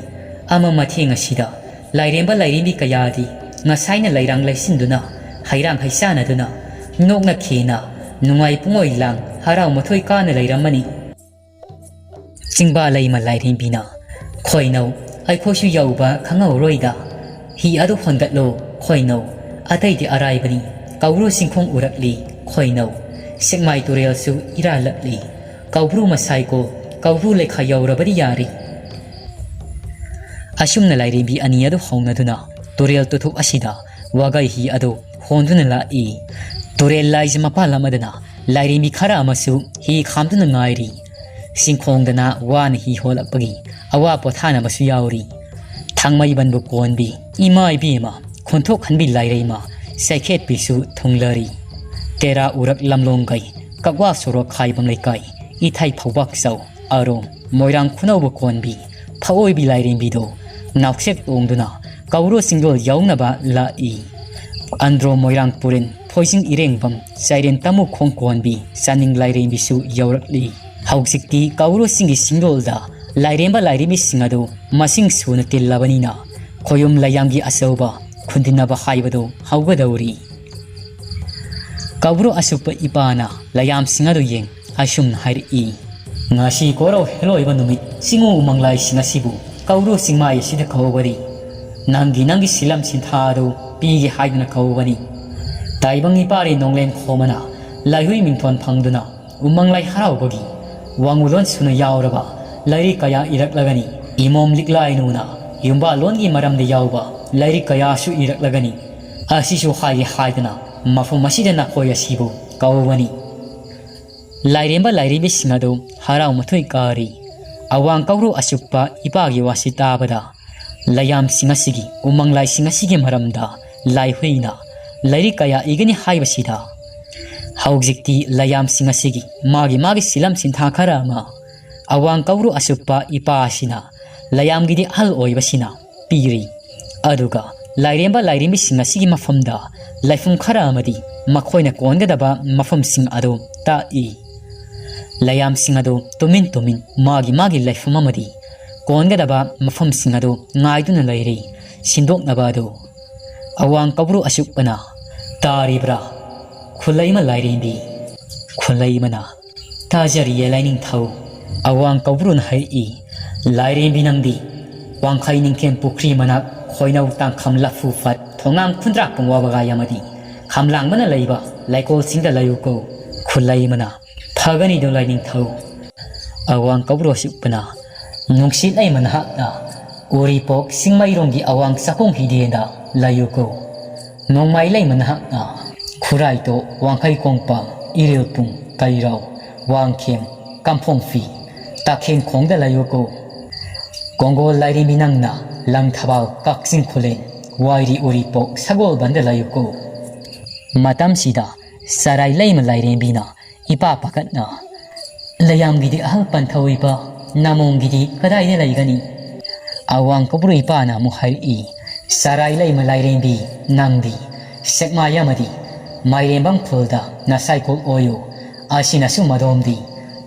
ꯑꯃ ꯃꯊꯦꯡ ꯑꯁꯤꯗ ꯂꯥꯏꯔꯦꯝꯕ ꯂꯥꯏꯔꯦꯝꯕꯤ ꯀꯌꯥꯗꯤ ꯉꯁꯥꯏꯅ ꯂꯩꯔꯥꯡ ꯂꯩꯁꯤꯟꯗꯨꯅ, ꯍꯩꯔꯥꯡ ꯍꯩꯆꯥꯟꯅꯗꯨꯅ, ꯅꯣꯛꯅ ꯈꯦꯅ ꯅꯨꯡꯉꯥꯏ ꯄꯨꯡꯑꯣꯏ ꯂꯥꯡ ꯍꯔꯥꯎ ꯃꯊꯣꯏ ꯀꯥꯅ ꯂꯩꯔꯝꯃꯅꯤ꯫" ꯆꯤꯡꯕ ꯂꯩꯃ ꯂꯥꯏꯔꯦꯝꯕꯤꯅ, "ꯈꯣꯏꯅꯧ, ꯑꯩꯈꯣꯏꯁꯨ ꯌꯧꯕ ꯈꯪꯍꯧꯔꯣꯏꯗ꯫ ꯍꯤ ꯑꯗꯨ ꯍꯣꯟꯒꯠꯂꯣ ꯈꯣꯏꯅꯧ, ꯑꯇꯩꯗꯤ ꯑꯔꯥꯏꯕꯅꯤ꯫ ꯀꯧꯕ꯭ꯔꯨ ꯆꯤꯡꯈꯣꯡ ꯎꯔꯛꯂꯤ ꯈꯣꯏꯅꯧ, ꯁꯦꯛꯃꯥꯏ ꯇꯨꯔꯦꯜꯁꯨ ꯏꯔꯥꯜꯂꯛꯂꯤ꯫ ꯀꯧꯕ꯭ꯔꯨ ꯃꯁꯥꯏꯀꯣ, ꯀꯧꯕ꯭ꯔꯨ ꯂꯩꯈꯥ ꯌꯧꯔꯕꯗꯤ ꯌꯥꯔꯦ꯫" ꯑꯁꯨꯝꯅ ꯂꯥꯏꯔꯦꯝꯕꯤ ꯑꯅꯤ ꯑꯗꯨ ꯍꯧꯅꯗꯨꯅ ꯇꯨꯔꯦꯜ ꯇꯨꯊꯨꯞ ꯑꯁꯤꯗ ꯋꯥꯒꯩ ꯍꯤ ꯑꯗꯨ ꯍꯣꯟꯗꯨꯅ ꯂꯥꯛꯏ꯫ ꯇꯨꯔꯦꯜ ꯂꯥꯏꯁꯦ ꯃꯄꯥꯜ ꯑꯃꯗꯅ ꯂꯥꯏꯔꯦꯝꯕꯤ ꯈꯔ ꯑꯃꯁꯨ ꯍꯤ ꯈꯥꯝꯗꯨꯅ ꯉꯥꯏꯔꯤ꯫ ꯆꯤꯡꯈꯣꯡꯗꯅ ꯋꯥꯅ ꯍꯤ ꯍꯣꯜꯂꯛꯄꯒꯤ ꯑꯋꯥ ꯄꯣꯊꯥꯅꯕꯁꯨ ꯌꯥꯎꯔꯤ꯫ ꯊꯥꯡꯃꯩꯕꯟꯕꯨ ꯀꯣꯟꯕꯤ ꯏꯃꯥ ꯏꯕꯦꯝꯃ ꯈꯣꯟꯊꯣꯛ ꯍꯟꯕꯤ ꯂꯥꯏꯔꯩꯃ ꯆꯩꯈꯦꯠꯄꯤꯁꯨ ꯊꯨꯡꯂꯔꯤ꯫ ꯇꯦꯔꯥ ꯎꯔꯛ ꯂꯝꯂꯣꯡꯒꯩ ꯀꯛꯋꯥ ꯁꯣꯔꯣꯛ ꯈꯥꯏꯕꯝ ꯂꯩꯀꯥꯏ ꯏꯊꯩ ꯐꯧꯕꯥꯛꯆꯧ ꯑꯔꯣꯝ ꯃꯣꯏꯔꯥꯡ ꯈꯨꯅꯧꯕꯨ ꯀꯣꯟꯕꯤ ꯐꯑꯣꯏꯕꯤ ꯂꯥꯏꯔꯦꯝꯕꯤꯗꯣ ꯅꯥꯎꯁꯦꯛ ꯇꯣꯡꯗꯨꯅ ꯀꯧꯔꯨ ꯆꯤꯡꯗꯣꯜ ꯌꯧꯅꯕ ꯂꯥꯛꯏ꯫ ꯑꯟꯗ꯭ꯔꯣ ꯃꯣꯏꯔꯥꯡ ꯄꯨꯔꯦꯟ ꯊꯣꯏꯁꯤꯡ ꯏꯔꯦꯡꯕꯝ, ꯆꯥꯏꯔꯦꯟ ꯇꯥꯃꯨ ꯈꯣꯡꯀꯣꯟꯕꯤ, ꯆꯥꯅꯤꯡ ꯂꯥꯏꯔꯦꯝꯕꯤꯁꯨ ꯌꯧꯔꯛꯂꯤ꯫ ꯍꯧꯖꯤꯛꯇꯤ ꯀꯧꯕ꯭ꯔꯨ ꯆꯤꯡꯒꯤ ꯆꯤꯡꯗꯣꯜꯗ ꯂꯥꯏꯔꯦꯝꯕ ꯂꯥꯏꯔꯦꯝꯕꯤꯁꯤꯡ ꯑꯗꯨ ꯃꯁꯤꯡ ꯁꯨꯅ ꯇꯤꯜꯂꯕꯅꯤꯅ ꯈꯣꯌꯨꯝ ꯂꯥꯏꯌꯥꯝꯒꯤ ꯑꯆꯧꯕ ꯈꯨꯟꯗꯤꯟꯅꯕ ꯍꯥꯏꯕꯗꯨ ꯍꯧꯒꯗꯧꯔꯤ꯫ ꯀꯧꯕ꯭ꯔꯨ ꯑꯆꯨꯞꯄ ꯏꯄꯥꯅ ꯂꯥꯏꯌꯥꯝꯁꯤꯡ ꯑꯗꯨ ꯌꯦꯡ ꯑꯁꯨꯝꯅ ꯍꯥꯏꯔꯛꯏ, "ꯉꯁꯤ ꯀꯣꯔꯧ ꯍꯦꯜꯂꯣꯏꯕ ꯅꯨꯃꯤꯠ ꯆꯤꯡꯉꯨ ꯎꯃꯪ ꯂꯥꯏꯁꯤꯡ ꯑꯁꯤꯕꯨ ꯀꯧꯕ꯭ꯔꯨ ꯆꯤꯡꯃꯥꯏ ꯑꯁꯤꯗ ꯀꯧꯕꯅꯤ꯫ ꯅꯪꯒꯤ ꯅꯪꯒꯤ ꯁꯤꯂꯝ ꯁꯤꯟꯊꯥ ꯑꯗꯨ ꯄꯤꯒꯦ ꯍꯥꯏꯗꯨꯅ ꯀꯧꯕꯅꯤ꯫ ꯇꯥꯏꯕꯪ ꯏꯄꯥꯔꯤ ꯅꯣꯡꯂꯦꯟ ꯈꯣꯃꯅ ꯂꯥꯏꯍꯨꯏ ꯃꯤꯡꯊꯣꯟ ꯐꯪꯗꯨꯅ ꯎꯃꯪ ꯂꯥꯏ ꯍꯔꯥꯎꯕꯒꯤ ꯋꯥꯡꯉꯨꯂꯣꯟ ꯁꯨꯅ ꯌꯥꯎꯔꯕ ꯂꯥꯏꯔꯤꯛ ꯀꯌꯥ ꯏꯔꯛꯂꯒꯅꯤ꯫ ꯏꯃꯣꯝ ꯂꯤꯛꯂꯥꯏꯅꯨꯅ ꯌꯨꯝꯕꯥꯜꯂꯣꯟꯒꯤ ꯃꯔꯝꯗ ꯌꯥꯎꯕ ꯂꯥꯏꯔꯤꯛ ꯀꯌꯥꯁꯨ ꯏꯔꯛꯂꯒꯅꯤ꯫ ꯑꯁꯤꯁꯨ ꯍꯥꯏꯒꯦ ꯍꯥꯏꯗꯅ ꯃꯐꯝ ꯑꯁꯤꯗ ꯅꯈꯣꯏ ꯑꯁꯤꯕꯨ ꯀꯧꯕꯅꯤ꯫" ꯂꯥꯏꯔꯦꯝꯕ ꯂꯥꯏꯔꯦꯝꯕꯤꯁꯤꯡ ꯑꯗꯨ ꯍꯔꯥꯎ ꯃꯊꯣꯏ ꯀꯥꯔꯤ꯫ ꯑꯋꯥꯡ ꯀꯧꯕ꯭ꯔꯨ ꯑꯆꯨꯞꯄ ꯏꯄꯥꯒꯤ ꯋꯥꯁꯤ ꯇꯥꯕꯗ ꯂꯥꯏꯌꯥꯝꯁꯤꯡ ꯑꯁꯤꯒꯤ ꯎꯃꯪ ꯂꯥꯏꯁꯤꯡ ꯑꯁꯤꯒꯤ ꯃꯔꯝꯗ ꯂꯥꯏꯍꯨꯏꯅ ꯂꯥꯏꯔꯤꯛ ꯀꯌꯥ ꯏꯒꯅꯤ ꯍꯥꯏꯕꯁꯤꯗ ꯍꯧꯖꯤꯛꯇꯤ ꯂꯥꯏꯌꯥꯝꯁꯤꯡ ꯑꯁꯤꯒꯤ ꯃꯥꯒꯤ ꯃꯥꯒꯤ ꯁꯤꯂꯝ ꯁꯤꯟꯊꯥ ꯈꯔ ꯑꯃ ꯑꯋꯥꯡ ꯀꯧꯕ꯭ꯔꯨ ꯑꯆꯨꯞꯄ ꯏꯄꯥ ꯑꯁꯤꯅ ꯂꯥꯏꯌꯥꯝꯒꯤꯗꯤ ꯑꯍꯜ ꯑꯣꯏꯕꯁꯤꯅ ꯄꯤꯔꯤ꯫ ꯑꯗꯨꯒ ꯂꯥꯏꯔꯦꯝꯕ ꯂꯥꯏꯔꯦꯝꯕꯤꯁꯤꯡ ꯑꯁꯤꯒꯤ ꯃꯐꯝꯗ ꯂꯥꯏꯐꯝ ꯈꯔ ꯑꯃꯗꯤ ꯃꯈꯣꯏꯅ ꯀꯣꯟꯒꯗꯕ ꯃꯐꯝꯁꯤꯡ ꯑꯗꯨ ꯇꯥꯛꯏ꯫ ꯂꯥꯏꯌꯥꯝꯁꯤꯡ ꯑꯗꯨ ꯇꯨꯃꯤꯟ ꯇꯨꯃꯤꯟ ꯃꯥꯒꯤ ꯃꯥꯒꯤ ꯂꯥꯏꯐꯝ ꯑꯃꯗꯤ ꯀꯣꯟꯒꯗꯕ ꯃꯐꯝꯁꯤꯡ ꯑꯗꯨ ꯉꯥꯏꯗꯨꯅ ꯂꯩꯔꯤ꯫ ꯁꯤꯟꯗꯣꯛꯅꯕ ꯑꯗꯨ ꯑꯋꯥꯡ ꯀꯧꯕ꯭ꯔꯨ ꯑꯆꯨꯞꯄꯅ, "ꯇꯥꯔꯤꯕ꯭ꯔꯥ?" ꯈꯨꯂꯩꯃ ꯂꯥꯏꯔꯦꯝꯕꯤ꯫ ꯈꯨꯂꯩꯃꯅ, "ꯇꯥꯖꯔꯤꯌꯦ ꯂꯥꯏꯅꯤꯡꯊꯧ꯫" ꯑꯋꯥꯡ ꯀꯧꯕ꯭ꯔꯨꯅ ꯍꯥꯏꯔꯛꯏ, "ꯂꯥꯏꯔꯦꯝꯕꯤ ꯅꯪꯗꯤ ꯋꯥꯡꯈꯩ ꯅꯤꯡꯊꯦꯝ ꯄꯨꯈ꯭ꯔꯤ ꯃꯅꯥꯛ ꯈꯣꯏꯅꯧ ꯇꯥꯡꯈꯝ ꯂꯐꯨ ꯐꯠ ꯊꯣꯉꯥꯝ ꯈꯨꯟꯗ꯭ꯔꯥꯛꯄꯝ ꯋꯥꯕꯒꯥꯏ ꯑꯃꯗꯤ ꯈꯝꯂꯥꯡꯕꯅ ꯂꯩꯕ ꯂꯩꯀꯣꯜꯁꯤꯡꯗ ꯂꯩꯌꯨꯀꯣ꯫" ꯈꯨꯂꯩꯃꯅ, "ꯐꯒꯅꯤꯗꯣ ꯂꯥꯏꯅꯤꯡꯊꯧ꯫" ꯑꯋꯥꯡ ꯀꯧꯕ꯭ꯔꯨ ꯑꯆꯨꯞꯄꯅ, "ꯅꯨꯡꯁꯤꯠ ꯂꯩꯃ ꯅꯍꯥꯛꯅ ꯎꯔꯤꯄꯣꯛ ꯆꯤꯡꯃꯩꯔꯣꯡꯒꯤ ꯑꯋꯥꯡ ꯆꯥꯛꯈꯣꯡ ꯍꯤꯗꯦꯟꯗ ꯂꯩꯌꯨꯀꯣ꯫ ꯅꯣꯡꯃꯥꯏ ꯂꯩꯃ ꯅꯍꯥꯛꯅ ꯈꯨꯔꯥꯏꯇꯣ ꯋꯥꯡꯈꯩ ꯀꯣꯡꯄꯥꯜ ꯏꯔꯤꯜꯄꯨꯡ ꯀꯩꯔꯥꯎ ꯋꯥꯡꯈꯦꯝ ꯀꯝꯐꯣꯡꯐꯤ ꯇꯥꯈꯦꯟ ꯈꯣꯡꯗ ꯂꯩꯌꯨꯀꯣ꯫ ꯀꯣꯡꯒꯣꯜ ꯂꯥꯏꯔꯦꯝꯕꯤ ꯅꯪꯅ ꯂꯪꯊꯕꯥꯜ ꯀꯛꯆꯤꯡ ꯈꯨꯂꯦꯟ ꯋꯥꯏꯔꯤ ꯎꯔꯤꯄꯣꯛ ꯁꯒꯣꯜꯕꯟꯗ ꯂꯩꯌꯨꯀꯣ꯫" ꯃꯇꯝꯁꯤꯗ ꯆꯔꯥꯏ ꯂꯩꯃ ꯂꯥꯏꯔꯦꯝꯕꯤꯅ ꯏꯄꯥ ꯄꯥꯈꯠꯅ, "ꯂꯩꯌꯥꯝꯒꯤꯗꯤ ꯑꯍꯜ ꯄꯟꯊꯧ ꯏꯄꯥ, ꯅꯥꯃꯣꯝꯒꯤꯗꯤ ꯀꯗꯥꯏꯗ ꯂꯩꯒꯅꯤ?" ꯑꯋꯥꯡ ꯀꯧꯕ꯭ꯔꯨ ꯏꯄꯥꯅ ꯑꯃꯨꯛ ꯍꯥꯏꯔꯛꯏ, "ꯆꯔꯥꯏ ꯂꯩꯃ ꯂꯥꯏꯔꯦꯝꯕꯤ, ꯅꯪꯗꯤ ꯁꯦꯛꯃꯥꯏ ꯑꯃꯗꯤ ꯃꯥꯏꯔꯦꯝꯕꯝ ꯈꯨꯜꯗ ꯅꯁꯥꯏꯀꯨꯜ ꯑꯣꯏꯌꯨ꯫ ꯑꯁꯤꯅꯁꯨ ꯃꯗꯣꯝꯗꯤ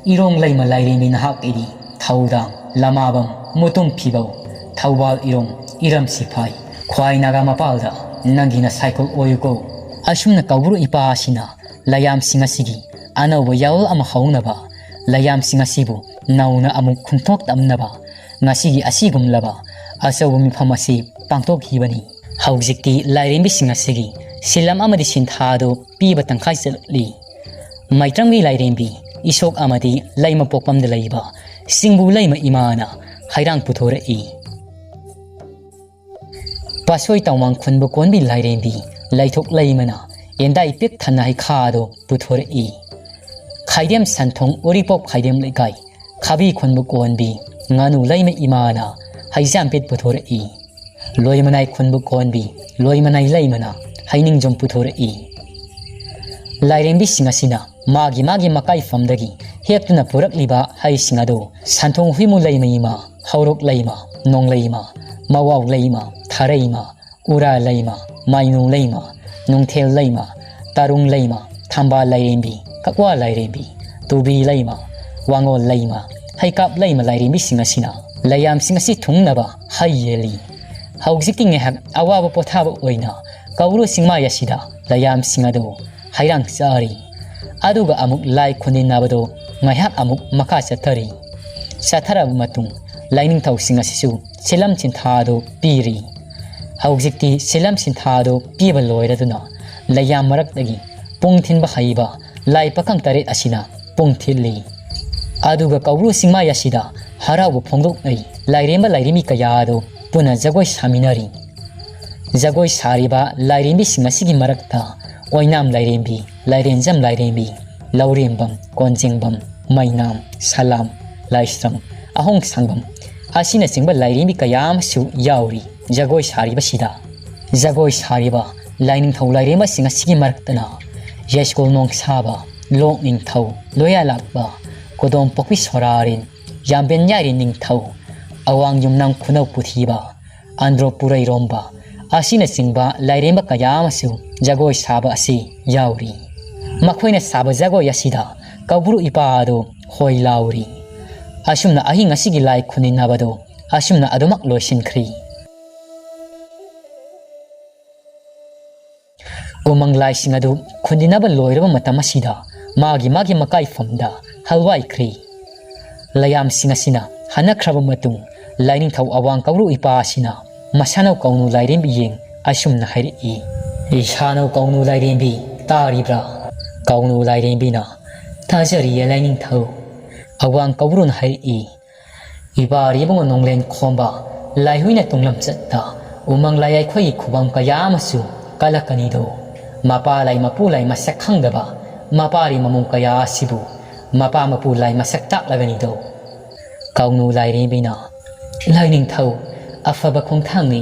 ꯏꯔꯣꯡ ꯂꯩꯃ ꯂꯥꯏꯔꯦꯝꯕꯤ ꯅꯍꯥꯛ ꯏꯗꯤ ꯊꯧꯗꯥꯡ ꯂꯃꯥꯕꯝ ꯃꯨꯇꯨꯝ ꯐꯤꯕꯧ ꯊꯧꯕꯥꯜ ꯏꯔꯣꯡ ꯏꯔꯝ ꯁꯤꯐꯥꯏ ꯈ꯭ꯋꯥꯏ ꯅꯥꯒꯥ ꯃꯄꯥꯜꯗ ꯅꯪꯒꯤ ꯅꯁꯥꯏꯀꯨꯜ ꯑꯣꯏꯌꯨꯀꯣ꯫ ꯑꯁꯨꯝꯅ ꯀꯧꯕ꯭ꯔꯨ ꯏꯄꯥ ꯑꯁꯤꯅ ꯂꯩꯌꯥꯝꯁꯤꯡ ꯑꯁꯤꯒꯤ ꯑꯅꯧꯕ ꯌꯥꯑꯣꯜ ꯑꯃ ꯍꯧꯅꯕ ꯂꯩꯌꯥꯝꯁꯤꯡ ꯑꯁꯤꯕꯨ ꯅꯧꯅ ꯑꯃꯨꯛ ꯈꯨꯟꯊꯣꯛ ꯇꯝꯅꯕ ꯉꯁꯤꯒꯤ ꯑꯁꯤꯒꯨꯝꯂꯕ ꯑꯆꯧꯕ ꯃꯤꯐꯝ ꯑꯁꯤ ꯄꯥꯡꯊꯣꯛꯈꯤꯕꯅꯤ꯫ ꯍꯧꯖꯤꯛꯇꯤ ꯂꯥꯏꯔꯦꯝꯕꯤꯁꯤꯡ ꯑꯁꯤꯒꯤ ꯁꯤꯜꯂꯝ ꯑꯃꯗꯤ ꯁꯤꯟꯊꯥꯗꯨ ꯄꯤꯕ ꯇꯪꯈꯥꯏ ꯆꯠꯂꯤ꯫ ꯃꯩꯇ꯭ꯔꯝꯒꯤ ꯂꯥꯏꯔꯦꯝꯕꯤ ꯏꯁꯣꯛ ꯑꯃꯗꯤ ꯂꯩꯃ ꯄꯣꯛꯄꯝꯗ ꯂꯩꯕ ꯁꯤꯡꯕꯨ ꯂꯩꯃ ꯏꯃꯥꯅ ꯍꯩꯔꯥꯡ ꯄꯨꯊꯣꯔꯛꯏ꯫ ꯄꯥꯁꯣꯏ ꯇꯥꯎꯃꯥꯡ ꯈꯨꯟꯕ ꯀꯣꯟꯕꯤ ꯂꯥꯏꯔꯦꯝꯕꯤ ꯂꯩꯊꯣꯛ ꯂꯩꯃꯅ ꯌꯦꯟꯗꯥꯏ ꯄꯤꯛ ꯊꯟꯅ ꯍꯩꯈꯥꯗꯨ ꯄꯨꯊꯣꯔꯛꯏ꯫ ꯈꯥꯏꯗꯦꯝ ꯁꯟꯊꯣꯡ ꯎꯔꯤꯄꯣꯛ ꯈꯥꯏꯗꯦꯝ ꯂꯩꯀꯥꯏ ꯈꯥꯕꯤ ꯈꯨꯟꯕ ꯀꯣꯟꯕꯤ ꯉꯥꯅꯨ ꯂꯩꯃ ꯏꯃꯥꯅ ꯍꯩꯖꯥꯝꯄꯤꯠ ꯄꯨꯊꯣꯔꯛꯏ꯫ ꯂꯣꯏꯃꯅꯥꯏ ꯈꯨꯟꯕ ꯀꯣꯟꯕꯤ ꯂꯣꯏꯃꯅꯥꯏ ꯂꯩꯃꯅ ꯍꯩꯅꯤꯡꯖꯣꯝ ꯄꯨꯊꯣꯔꯛꯏ꯫ ꯂꯥꯏꯔꯦꯝꯕꯤꯁꯤꯡ ꯑꯁꯤꯅ ꯃꯥꯒꯤ ꯃꯥꯒꯤ ꯃꯀꯥꯏꯐꯝꯗꯒꯤ ꯍꯦꯛꯇꯨꯅ ꯄꯨꯔꯛꯂꯤꯕ ꯍꯩꯁꯤꯡ ꯑꯗꯨ ꯁꯟꯊꯣꯡ ꯍꯨꯏꯃꯨ ꯂꯩꯃ ꯏꯃꯥ, ꯍꯧꯔꯣꯛ ꯂꯩꯃ, ꯅꯣꯡꯂꯩꯃ, ꯃꯋꯥꯎ ꯂꯩꯃ, ꯊꯥꯔꯩꯃ, ꯎꯔꯥ ꯂꯩꯃ, ꯃꯥꯏꯅꯨ ꯂꯩꯃ, ꯅꯨꯡꯊꯦꯜ ꯂꯩꯃ, ꯇꯥꯔꯨꯡ ꯂꯩꯃ, ꯊꯝꯕꯥꯜ ꯂꯥꯏꯔꯦꯝꯕꯤ, ꯀꯛꯋꯥ ꯂꯥꯏꯔꯦꯝꯕꯤ, ꯇꯨꯕꯤ ꯂꯩꯃ, ꯋꯥꯉꯣꯜ ꯂꯩꯃ, ꯍꯩꯀꯥꯞ ꯂꯩꯃ ꯂꯥꯏꯔꯦꯝꯕꯤꯁꯤꯡ ꯑꯁꯤꯅ ꯂꯩꯌꯥꯝꯁꯤꯡ ꯑꯁꯤ ꯊꯨꯡꯅꯕ ꯍꯩ ꯌꯦꯜꯂꯤ꯫ ꯍꯧꯖꯤꯛꯇꯤ ꯉꯥꯏꯍꯥꯛ ꯑꯋꯥꯕ ꯄꯣꯊꯥꯕ ꯑꯣꯏꯅ ꯀꯧꯔꯨ ꯆꯤꯡꯃꯥꯏ ꯑꯁꯤꯗ ꯂꯩꯌꯥꯝꯁꯤꯡ ꯑꯗꯨ ꯍꯩꯔꯥꯡ ꯆꯥꯔꯤ꯫ ꯑꯗꯨꯒ ꯑꯃꯨꯛ ꯂꯥꯏ ꯈꯨꯅꯤꯟꯅꯕꯗꯨ ꯉꯥꯏꯍꯥꯛ ꯑꯃꯨꯛ ꯃꯈꯥ ꯆꯠꯊꯔꯤ꯫ ꯆꯠꯊꯔꯕ ꯃꯇꯨꯡ ꯂꯥꯏꯅꯤꯡꯊꯧꯁꯤꯡ ꯑꯁꯤꯁꯨ ꯁꯤꯂꯝ ꯁꯤꯟꯊꯥꯗꯨ ꯄꯤꯔꯤ꯫ ꯍꯧꯖꯤꯛꯇꯤ ꯁꯤꯂꯝ ꯁꯤꯟꯊꯥꯗꯨ ꯄꯤꯕ ꯂꯣꯏꯔꯗꯨꯅ ꯂꯩꯌꯥꯝ ꯃꯔꯛꯇꯒꯤ ꯄꯨꯡ ꯊꯤꯟꯕ ꯍꯩꯕ ꯂꯥꯏ ꯄꯥꯈꯪ ꯇꯔꯦꯠ ꯑꯁꯤꯅ ꯄꯨꯡ ꯊꯤꯜꯂꯤ꯫ ꯑꯗꯨꯒ ꯀꯧꯕ꯭ꯔꯨ ꯆꯤꯡꯃꯥꯏ ꯑꯁꯤꯗ ꯍꯔꯥꯎꯕ ꯐꯣꯡꯗꯣꯛꯅꯩ꯫ ꯂꯥꯏꯔꯦꯝꯕ ꯂꯥꯏꯔꯦꯝꯕꯤ ꯀꯌꯥ ꯑꯗꯨ ꯄꯨꯟꯅ ꯖꯒꯣꯏ ꯁꯥꯃꯤꯟꯅꯔꯤ꯫ ꯖꯒꯣꯏ ꯁꯥꯔꯤꯕ ꯂꯥꯏꯔꯦꯝꯕꯤꯁꯤꯡ ꯑꯁꯤꯒꯤ ꯃꯔꯛꯇ ꯑꯣꯏꯅꯥꯝ ꯂꯥꯏꯔꯦꯝꯕꯤ, ꯂꯥꯏꯔꯦꯟꯖꯝ ꯂꯥꯏꯔꯦꯝꯕꯤ, ꯂꯧꯔꯦꯝꯕꯝ, ꯀꯣꯟꯖꯦꯡꯕꯝ, ꯃꯩꯅꯥꯝ, ꯁꯂꯥꯝ, ꯂꯥꯏꯁ꯭ꯔꯝ, ꯑꯍꯣꯡ ꯁꯪꯕꯝ ꯑꯁꯤꯅꯆꯤꯡꯕ ꯂꯥꯏꯔꯦꯝꯕꯤ ꯀꯌꯥ ꯑꯃꯁꯨ ꯌꯥꯎꯔꯤ꯫ ꯖꯒꯣꯏ ꯁꯥꯔꯤꯕꯁꯤꯗ ꯖꯒꯣꯏ ꯁꯥꯔꯤꯕ ꯂꯥꯏꯅꯤꯡꯊꯧ ꯂꯥꯏꯔꯦꯝꯕꯁꯤꯡ ꯑꯁꯤꯒꯤ ꯃꯔꯛꯇꯅ ꯌꯥꯏꯁ꯭ꯀꯨꯜ ꯅꯣꯡꯁꯥꯕ, ꯂꯣꯛ ꯅꯤꯡꯊꯧ, ꯂꯣꯌꯥꯂꯥꯛꯄ, ꯀꯣꯗꯣꯝ ꯄꯣꯛꯄꯤ ꯁꯣꯔꯥꯔꯤꯟ, ꯌꯥꯝꯕꯦꯟ ꯌꯥꯏꯔꯤ ꯅꯤꯡꯊꯧ, ꯑꯋꯥꯡ ꯌꯨꯝꯅꯥꯝ ꯈꯨꯅꯧ ꯄꯨꯊꯤꯕ, ꯑꯟꯗ꯭ꯔꯣ ꯄꯨꯔꯩꯔꯣꯝꯕ, ꯑꯁꯤꯅꯆꯤꯡꯕ ꯂꯥꯏꯔꯦꯝꯕ ꯀꯌꯥ ꯑꯃꯁꯨ ꯖꯒꯣꯏ ꯁꯥꯕ ꯑꯁꯤ ꯌꯥꯎꯔꯤ꯫ ꯃꯈꯣꯏꯅ ꯁꯥꯕ ꯖꯒꯣꯏ ꯑꯁꯤꯗ ꯀꯧꯕ꯭ꯔꯨ ꯏꯄꯥ ꯑꯗꯨ ꯍꯣꯏ ꯂꯥꯎꯔꯤ꯫ ꯑꯁꯨꯝꯅ ꯑꯍꯤꯡ ꯑꯁꯤꯒꯤ ꯂꯥꯏ ꯈꯨꯅꯤꯟꯅꯕꯗꯨ ꯑꯁꯨꯝꯅ ꯑꯗꯨꯃꯛ ꯂꯣꯏꯁꯤꯟꯈ꯭ꯔꯤ꯫ ꯎꯃꯪ ꯂꯥꯏꯁꯤꯡ ꯑꯗꯨ ꯈꯨꯟꯗꯤꯅꯕ ꯂꯣꯏꯔꯕ ꯃꯇꯝ ꯑꯁꯤꯗ ꯃꯥꯒꯤ ꯃꯥꯒꯤ ꯃꯀꯥꯏꯐꯝꯗ ꯍꯜꯋꯥꯏꯈ꯭ꯔꯤ꯫ ꯂꯩꯌꯥꯝꯁꯤꯡ ꯑꯁꯤꯅ ꯍꯟꯅꯈ꯭ꯔꯕ ꯃꯇꯨꯡ, ꯂꯥꯏꯅꯤꯡꯊꯧ ꯑꯋꯥꯡ ꯀꯧꯔꯨ ꯏꯄꯥ ꯑꯁꯤꯅ ꯃꯁꯥꯅꯧ ꯀꯧꯅꯨ ꯂꯥꯏꯔꯦꯝꯕꯤ ꯌꯦꯡ ꯑꯁꯨꯝꯅ ꯍꯥꯏꯔꯛꯏ, "ꯏꯁꯥꯅꯧ ꯀꯧꯅꯨ ꯂꯥꯏꯔꯦꯝꯕꯤ, ꯇꯥꯔꯤꯕ꯭ꯔꯥ?" ꯀꯧꯅꯨ ꯂꯥꯏꯔꯦꯝꯕꯤꯅ, "ꯇꯥꯖꯔꯤꯌꯦ ꯂꯥꯏꯅꯤꯡꯊꯧ꯫" ꯑꯋꯥꯡ ꯀꯧꯔꯨꯅ ꯍꯥꯏꯔꯛꯏ, "ꯏꯕꯥ ꯏꯕꯨꯡꯉꯣ ꯅꯣꯡꯂꯦꯟ ꯈꯣꯝꯕ, ꯂꯥꯏꯍꯨꯏꯅ ꯇꯨꯡꯂꯝꯆꯠꯇ ꯎꯃꯪ ꯂꯥꯏꯌꯥꯏꯈꯣꯏꯒꯤ ꯈꯨꯕꯝ ꯀꯌꯥ ꯑꯃꯁꯨ ꯀꯜꯂꯛꯀꯅꯤꯗꯣ꯫ ꯃꯄꯥ ꯂꯥꯏ ꯃꯄꯨ ꯂꯥꯏ ꯃꯁꯛ ꯈꯪꯗꯕ, ꯃꯄꯥꯔꯤ ꯃꯃꯣꯡ ꯀꯌꯥ ꯑꯁꯤꯕꯨ ꯃꯄꯥ ꯃꯄꯨ ꯂꯥꯏ ꯃꯁꯛ ꯇꯥꯛꯂꯒꯅꯤꯗꯣ꯫" ꯀꯥꯎꯅꯨ ꯂꯥꯏꯔꯦꯝꯕꯤꯅ, "ꯂꯥꯏꯅꯤꯡꯊꯧ, ꯑꯐꯕ ꯈꯣꯡꯊꯥꯡꯅꯤ꯫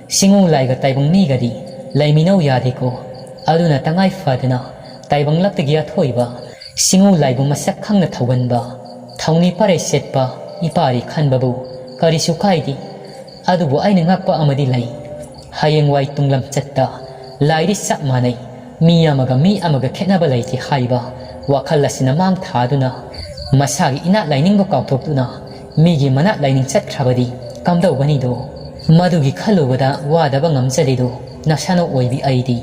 ꯆꯤꯡꯉꯨ ꯂꯥꯏꯒ ꯇꯥꯏꯕꯪ ꯃꯤꯒꯗꯤ ꯂꯩꯃꯤꯟꯅꯧ ꯌꯥꯗꯦꯀꯣ꯫ ꯑꯗꯨꯅ ꯇꯉꯥꯏ ꯐꯗꯅ ꯇꯥꯏꯕꯪ ꯂꯛꯇꯒꯤ ꯑꯊꯣꯏꯕ ꯆꯤꯡꯉꯨ ꯂꯥꯏꯕꯨ ꯃꯁꯛ ꯈꯪꯅ ꯊꯧꯒꯟꯕ, ꯊꯧꯅꯤ ꯄꯔꯩ ꯁꯦꯠꯄ ꯏꯄꯥꯔꯤ ꯈꯟꯕꯕꯨ ꯀꯔꯤꯁꯨ ꯀꯥꯏꯗꯦ꯫ ꯑꯗꯨꯕꯨ ꯑꯩꯅ ꯉꯛꯄ ꯑꯃꯗꯤ ꯂꯩ꯫ ꯍꯌꯦꯡꯋꯥꯏ ꯇꯨꯡꯂꯝꯆꯠꯇ ꯂꯥꯏꯗꯤ ꯆꯞ ꯃꯥꯟꯅꯩ꯫ ꯃꯤ ꯑꯃꯒ ꯃꯤ ꯑꯃꯒ ꯈꯦꯠꯅꯕ ꯂꯩꯇꯦ ꯍꯥꯏꯕ ꯋꯥꯈꯜ ꯑꯁꯤꯅ ꯃꯥꯡ ꯊꯥꯗꯨꯅ ꯃꯁꯥꯒꯤ ꯏꯅꯥꯠ ꯂꯥꯏꯅꯤꯡꯕꯨ ꯀꯥꯎꯊꯣꯛꯇꯨꯅ ꯃꯤꯒꯤ ꯃꯅꯥꯠ ꯂꯥꯏꯅꯤꯡ ꯆꯠꯈ꯭ꯔꯕꯗꯤ ꯀꯝꯗꯧꯒꯅꯤꯗꯣ? ꯃꯗꯨꯒꯤ ꯈꯜꯂꯨꯕꯗ ꯋꯥꯗꯕ ꯉꯝꯖꯗꯦꯗꯣ, ꯅꯁꯥꯅ ꯑꯣꯏꯕꯤ ꯑꯩꯗꯤ꯫"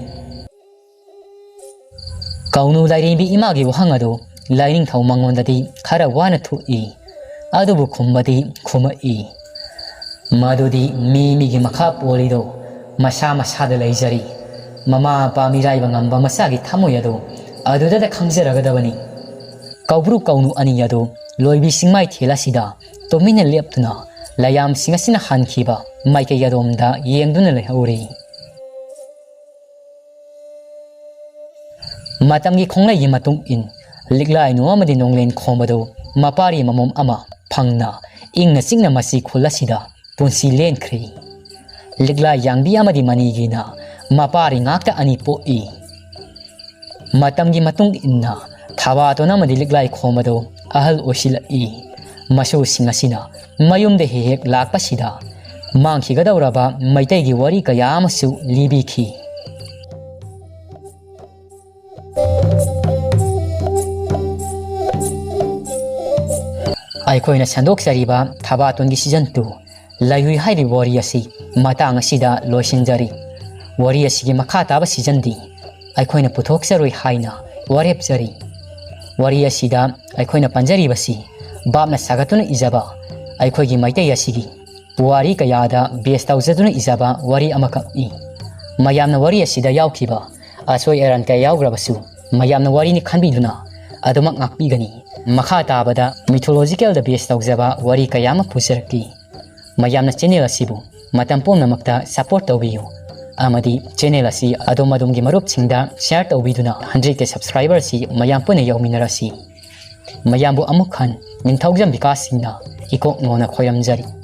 ꯀꯧꯅꯨ ꯂꯥꯏꯔꯦꯝꯕꯤ ꯏꯃꯥꯒꯤ ꯋꯥꯍꯪ ꯑꯗꯨ ꯂꯥꯏꯅꯤꯡꯊꯧ ꯃꯉꯣꯟꯗꯗꯤ ꯈꯔ ꯋꯥꯅ ꯊꯣꯛꯏ꯫ ꯑꯗꯨꯕꯨ ꯈꯨꯝꯕꯗꯤ ꯈꯨꯝꯃꯛꯏ, "ꯃꯗꯨꯗꯤ ꯃꯤ ꯃꯤꯒꯤ ꯃꯈꯥ ꯄꯣꯜꯂꯤꯗꯣ, ꯃꯁꯥ ꯃꯁꯥꯗ ꯂꯩꯖꯔꯤ꯫ ꯃꯃꯥ ꯃꯄꯥ ꯃꯤꯔꯥꯏꯕ ꯉꯝꯕ ꯃꯆꯥꯒꯤ ꯊꯃꯣꯏ ꯑꯗꯨ ꯑꯗꯨꯗꯗ ꯈꯪꯖꯔꯒꯗꯕꯅꯤ꯫" ꯀꯧꯕ꯭ꯔꯨ ꯀꯧꯅꯨ ꯑꯅꯤ ꯑꯗꯨ ꯂꯣꯏꯕꯤ ꯆꯤꯡꯃꯥꯏꯊꯦꯜ ꯑꯁꯤꯗ ꯇꯨꯃꯤꯟꯅ ꯂꯦꯞꯇꯨꯅ ꯂꯩꯌꯥꯝꯁꯤꯡ ꯑꯁꯤꯅ ꯍꯟꯈꯤꯕ ꯃꯥꯏꯀꯩ ꯑꯗꯣꯝꯗ ꯌꯦꯡꯗꯨꯅ ꯂꯩꯍꯧꯔꯤ꯫ ꯃꯇꯝꯒꯤ ꯈꯣꯡꯂꯩꯒꯤ ꯃꯇꯨꯡ ꯏꯟ ꯂꯤꯛꯂꯥꯏꯅꯨ ꯑꯃꯗꯤ ꯅꯣꯡꯂꯦꯟ ꯈꯣꯝꯕꯗꯨ ꯃꯄꯥꯔꯤ ꯃꯃꯣꯝ ꯑꯃ ꯐꯪꯅ ꯏꯪꯅ ꯆꯤꯛꯅ ꯃꯁꯤ ꯈꯨꯜ ꯑꯁꯤꯗ ꯄꯨꯟꯁꯤ ꯂꯦꯟꯈ꯭ꯔꯤ꯫ ꯂꯤꯛꯂꯥꯏ ꯌꯥꯡꯕꯤ ꯑꯃꯗꯤ ꯃꯅꯤꯒꯤꯅ ꯃꯄꯥꯔꯤ ꯉꯥꯛꯇ ꯑꯅꯤ ꯄꯣꯛꯏ꯫ ꯃꯇꯝꯒꯤ ꯃꯇꯨꯡ ꯏꯟꯅ ꯊꯕꯥꯇꯣꯟ ꯑꯃꯗꯤ ꯂꯤꯛꯂꯥꯏ ꯈꯣꯝꯕꯗꯨ ꯑꯍꯜ ꯑꯣꯏꯁꯤꯜꯂꯛꯏ꯫ ꯃꯁꯨꯁꯤꯡ ꯑꯁꯤꯅ ꯃꯌꯨꯝꯗ ꯍꯦꯛ ꯍꯦꯛ ꯂꯥꯛꯄꯁꯤꯗ ꯃꯥꯡꯈꯤꯒꯗꯧꯔꯕ ꯃꯩꯇꯩꯒꯤ ꯋꯥꯔꯤ ꯀꯌꯥ ꯑꯃꯁꯨ ꯂꯤꯕꯤꯈꯤ꯫ ꯑꯩꯈꯣꯏꯅ ꯁꯟꯗꯣꯛꯆꯔꯤꯕ ꯊꯕꯥꯇꯣꯟꯒꯤ season two ꯂꯩꯔꯨꯏ ꯍꯥꯏꯔꯤꯕ ꯋꯥꯔꯤ ꯑꯁꯤ ꯃꯇꯥꯡ ꯑꯁꯤꯗ ꯂꯣꯏꯁꯤꯟꯖꯔꯤ꯫ ꯋꯥꯔꯤ ꯑꯁꯤꯒꯤ ꯃꯈꯥ ꯇꯥꯕ seasonꯗꯤ ꯑꯩꯈꯣꯏꯅ ꯄꯨꯊꯣꯛꯆꯔꯣꯏ ꯍꯥꯏꯅ ꯋꯥꯔꯦꯞꯆꯔꯤ꯫ ꯋꯥꯔꯤ ꯑꯁꯤꯗ ꯑꯩꯈꯣꯏꯅ ꯄꯟꯖꯔꯤꯕꯁꯤ ꯚꯥꯞꯅ ꯁꯥꯒꯠꯇꯨꯅ ꯏꯖꯕ ꯑꯩꯈꯣꯏꯒꯤ ꯃꯩꯇꯩ ꯑꯁꯤꯒꯤ ꯄꯨꯋꯥꯔꯤ ꯀꯌꯥꯗ base ꯇꯧꯖꯗꯨꯅ ꯏꯖꯕ ꯋꯥꯔꯤ ꯑꯃꯈꯛꯅꯤ꯫ ꯃꯌꯥꯝꯅ ꯋꯥꯔꯤ ꯑꯁꯤꯗ ꯌꯥꯎꯈꯤꯕ ꯑꯁꯣꯏ ꯑꯔꯥꯟ ꯀꯌꯥ ꯌꯥꯎꯈ꯭ꯔꯕꯁꯨ ꯃꯌꯥꯝꯅ ꯋꯥꯔꯤꯅꯤ ꯈꯟꯕꯤꯗꯨꯅ ꯑꯗꯨꯃꯛ ꯉꯥꯛꯄꯤꯒꯅꯤ꯫ ꯃꯈꯥ ꯇꯥꯕꯗ mythologicalꯗ base ꯇꯧꯖꯕ ꯋꯥꯔꯤ ꯀꯌꯥ ꯑꯃ ꯄꯨꯖꯔꯛꯈꯤ꯫ ꯃꯌꯥꯝꯅ channel ꯑꯁꯤꯕꯨ ꯃꯇꯝ ꯄꯨꯝꯅꯃꯛꯇ support ꯇꯧꯕꯤꯌꯨ ꯑꯃꯗꯤ channel ꯑꯁꯤ ꯑꯗꯣꯝ ꯑꯗꯣꯝꯒꯤ ꯃꯔꯨꯞꯁꯤꯡꯗ share ꯇꯧꯕꯤꯗꯨꯅ hundred K subscriber ꯑꯁꯤ ꯃꯌꯥꯝ ꯄꯨꯟꯅ ꯌꯧꯃꯤꯟꯅꯔꯁꯤ꯫ ꯃꯌꯥꯝꯕꯨ ꯑꯃꯨꯛ ꯍꯟ ꯅꯤꯡꯊꯧꯖꯝ ꯕꯤꯀꯥꯁ ꯁꯤꯡꯅ ꯏꯀꯣꯛ ꯅꯣꯟꯅ ꯈꯣꯏꯔꯝꯖꯔꯤ꯫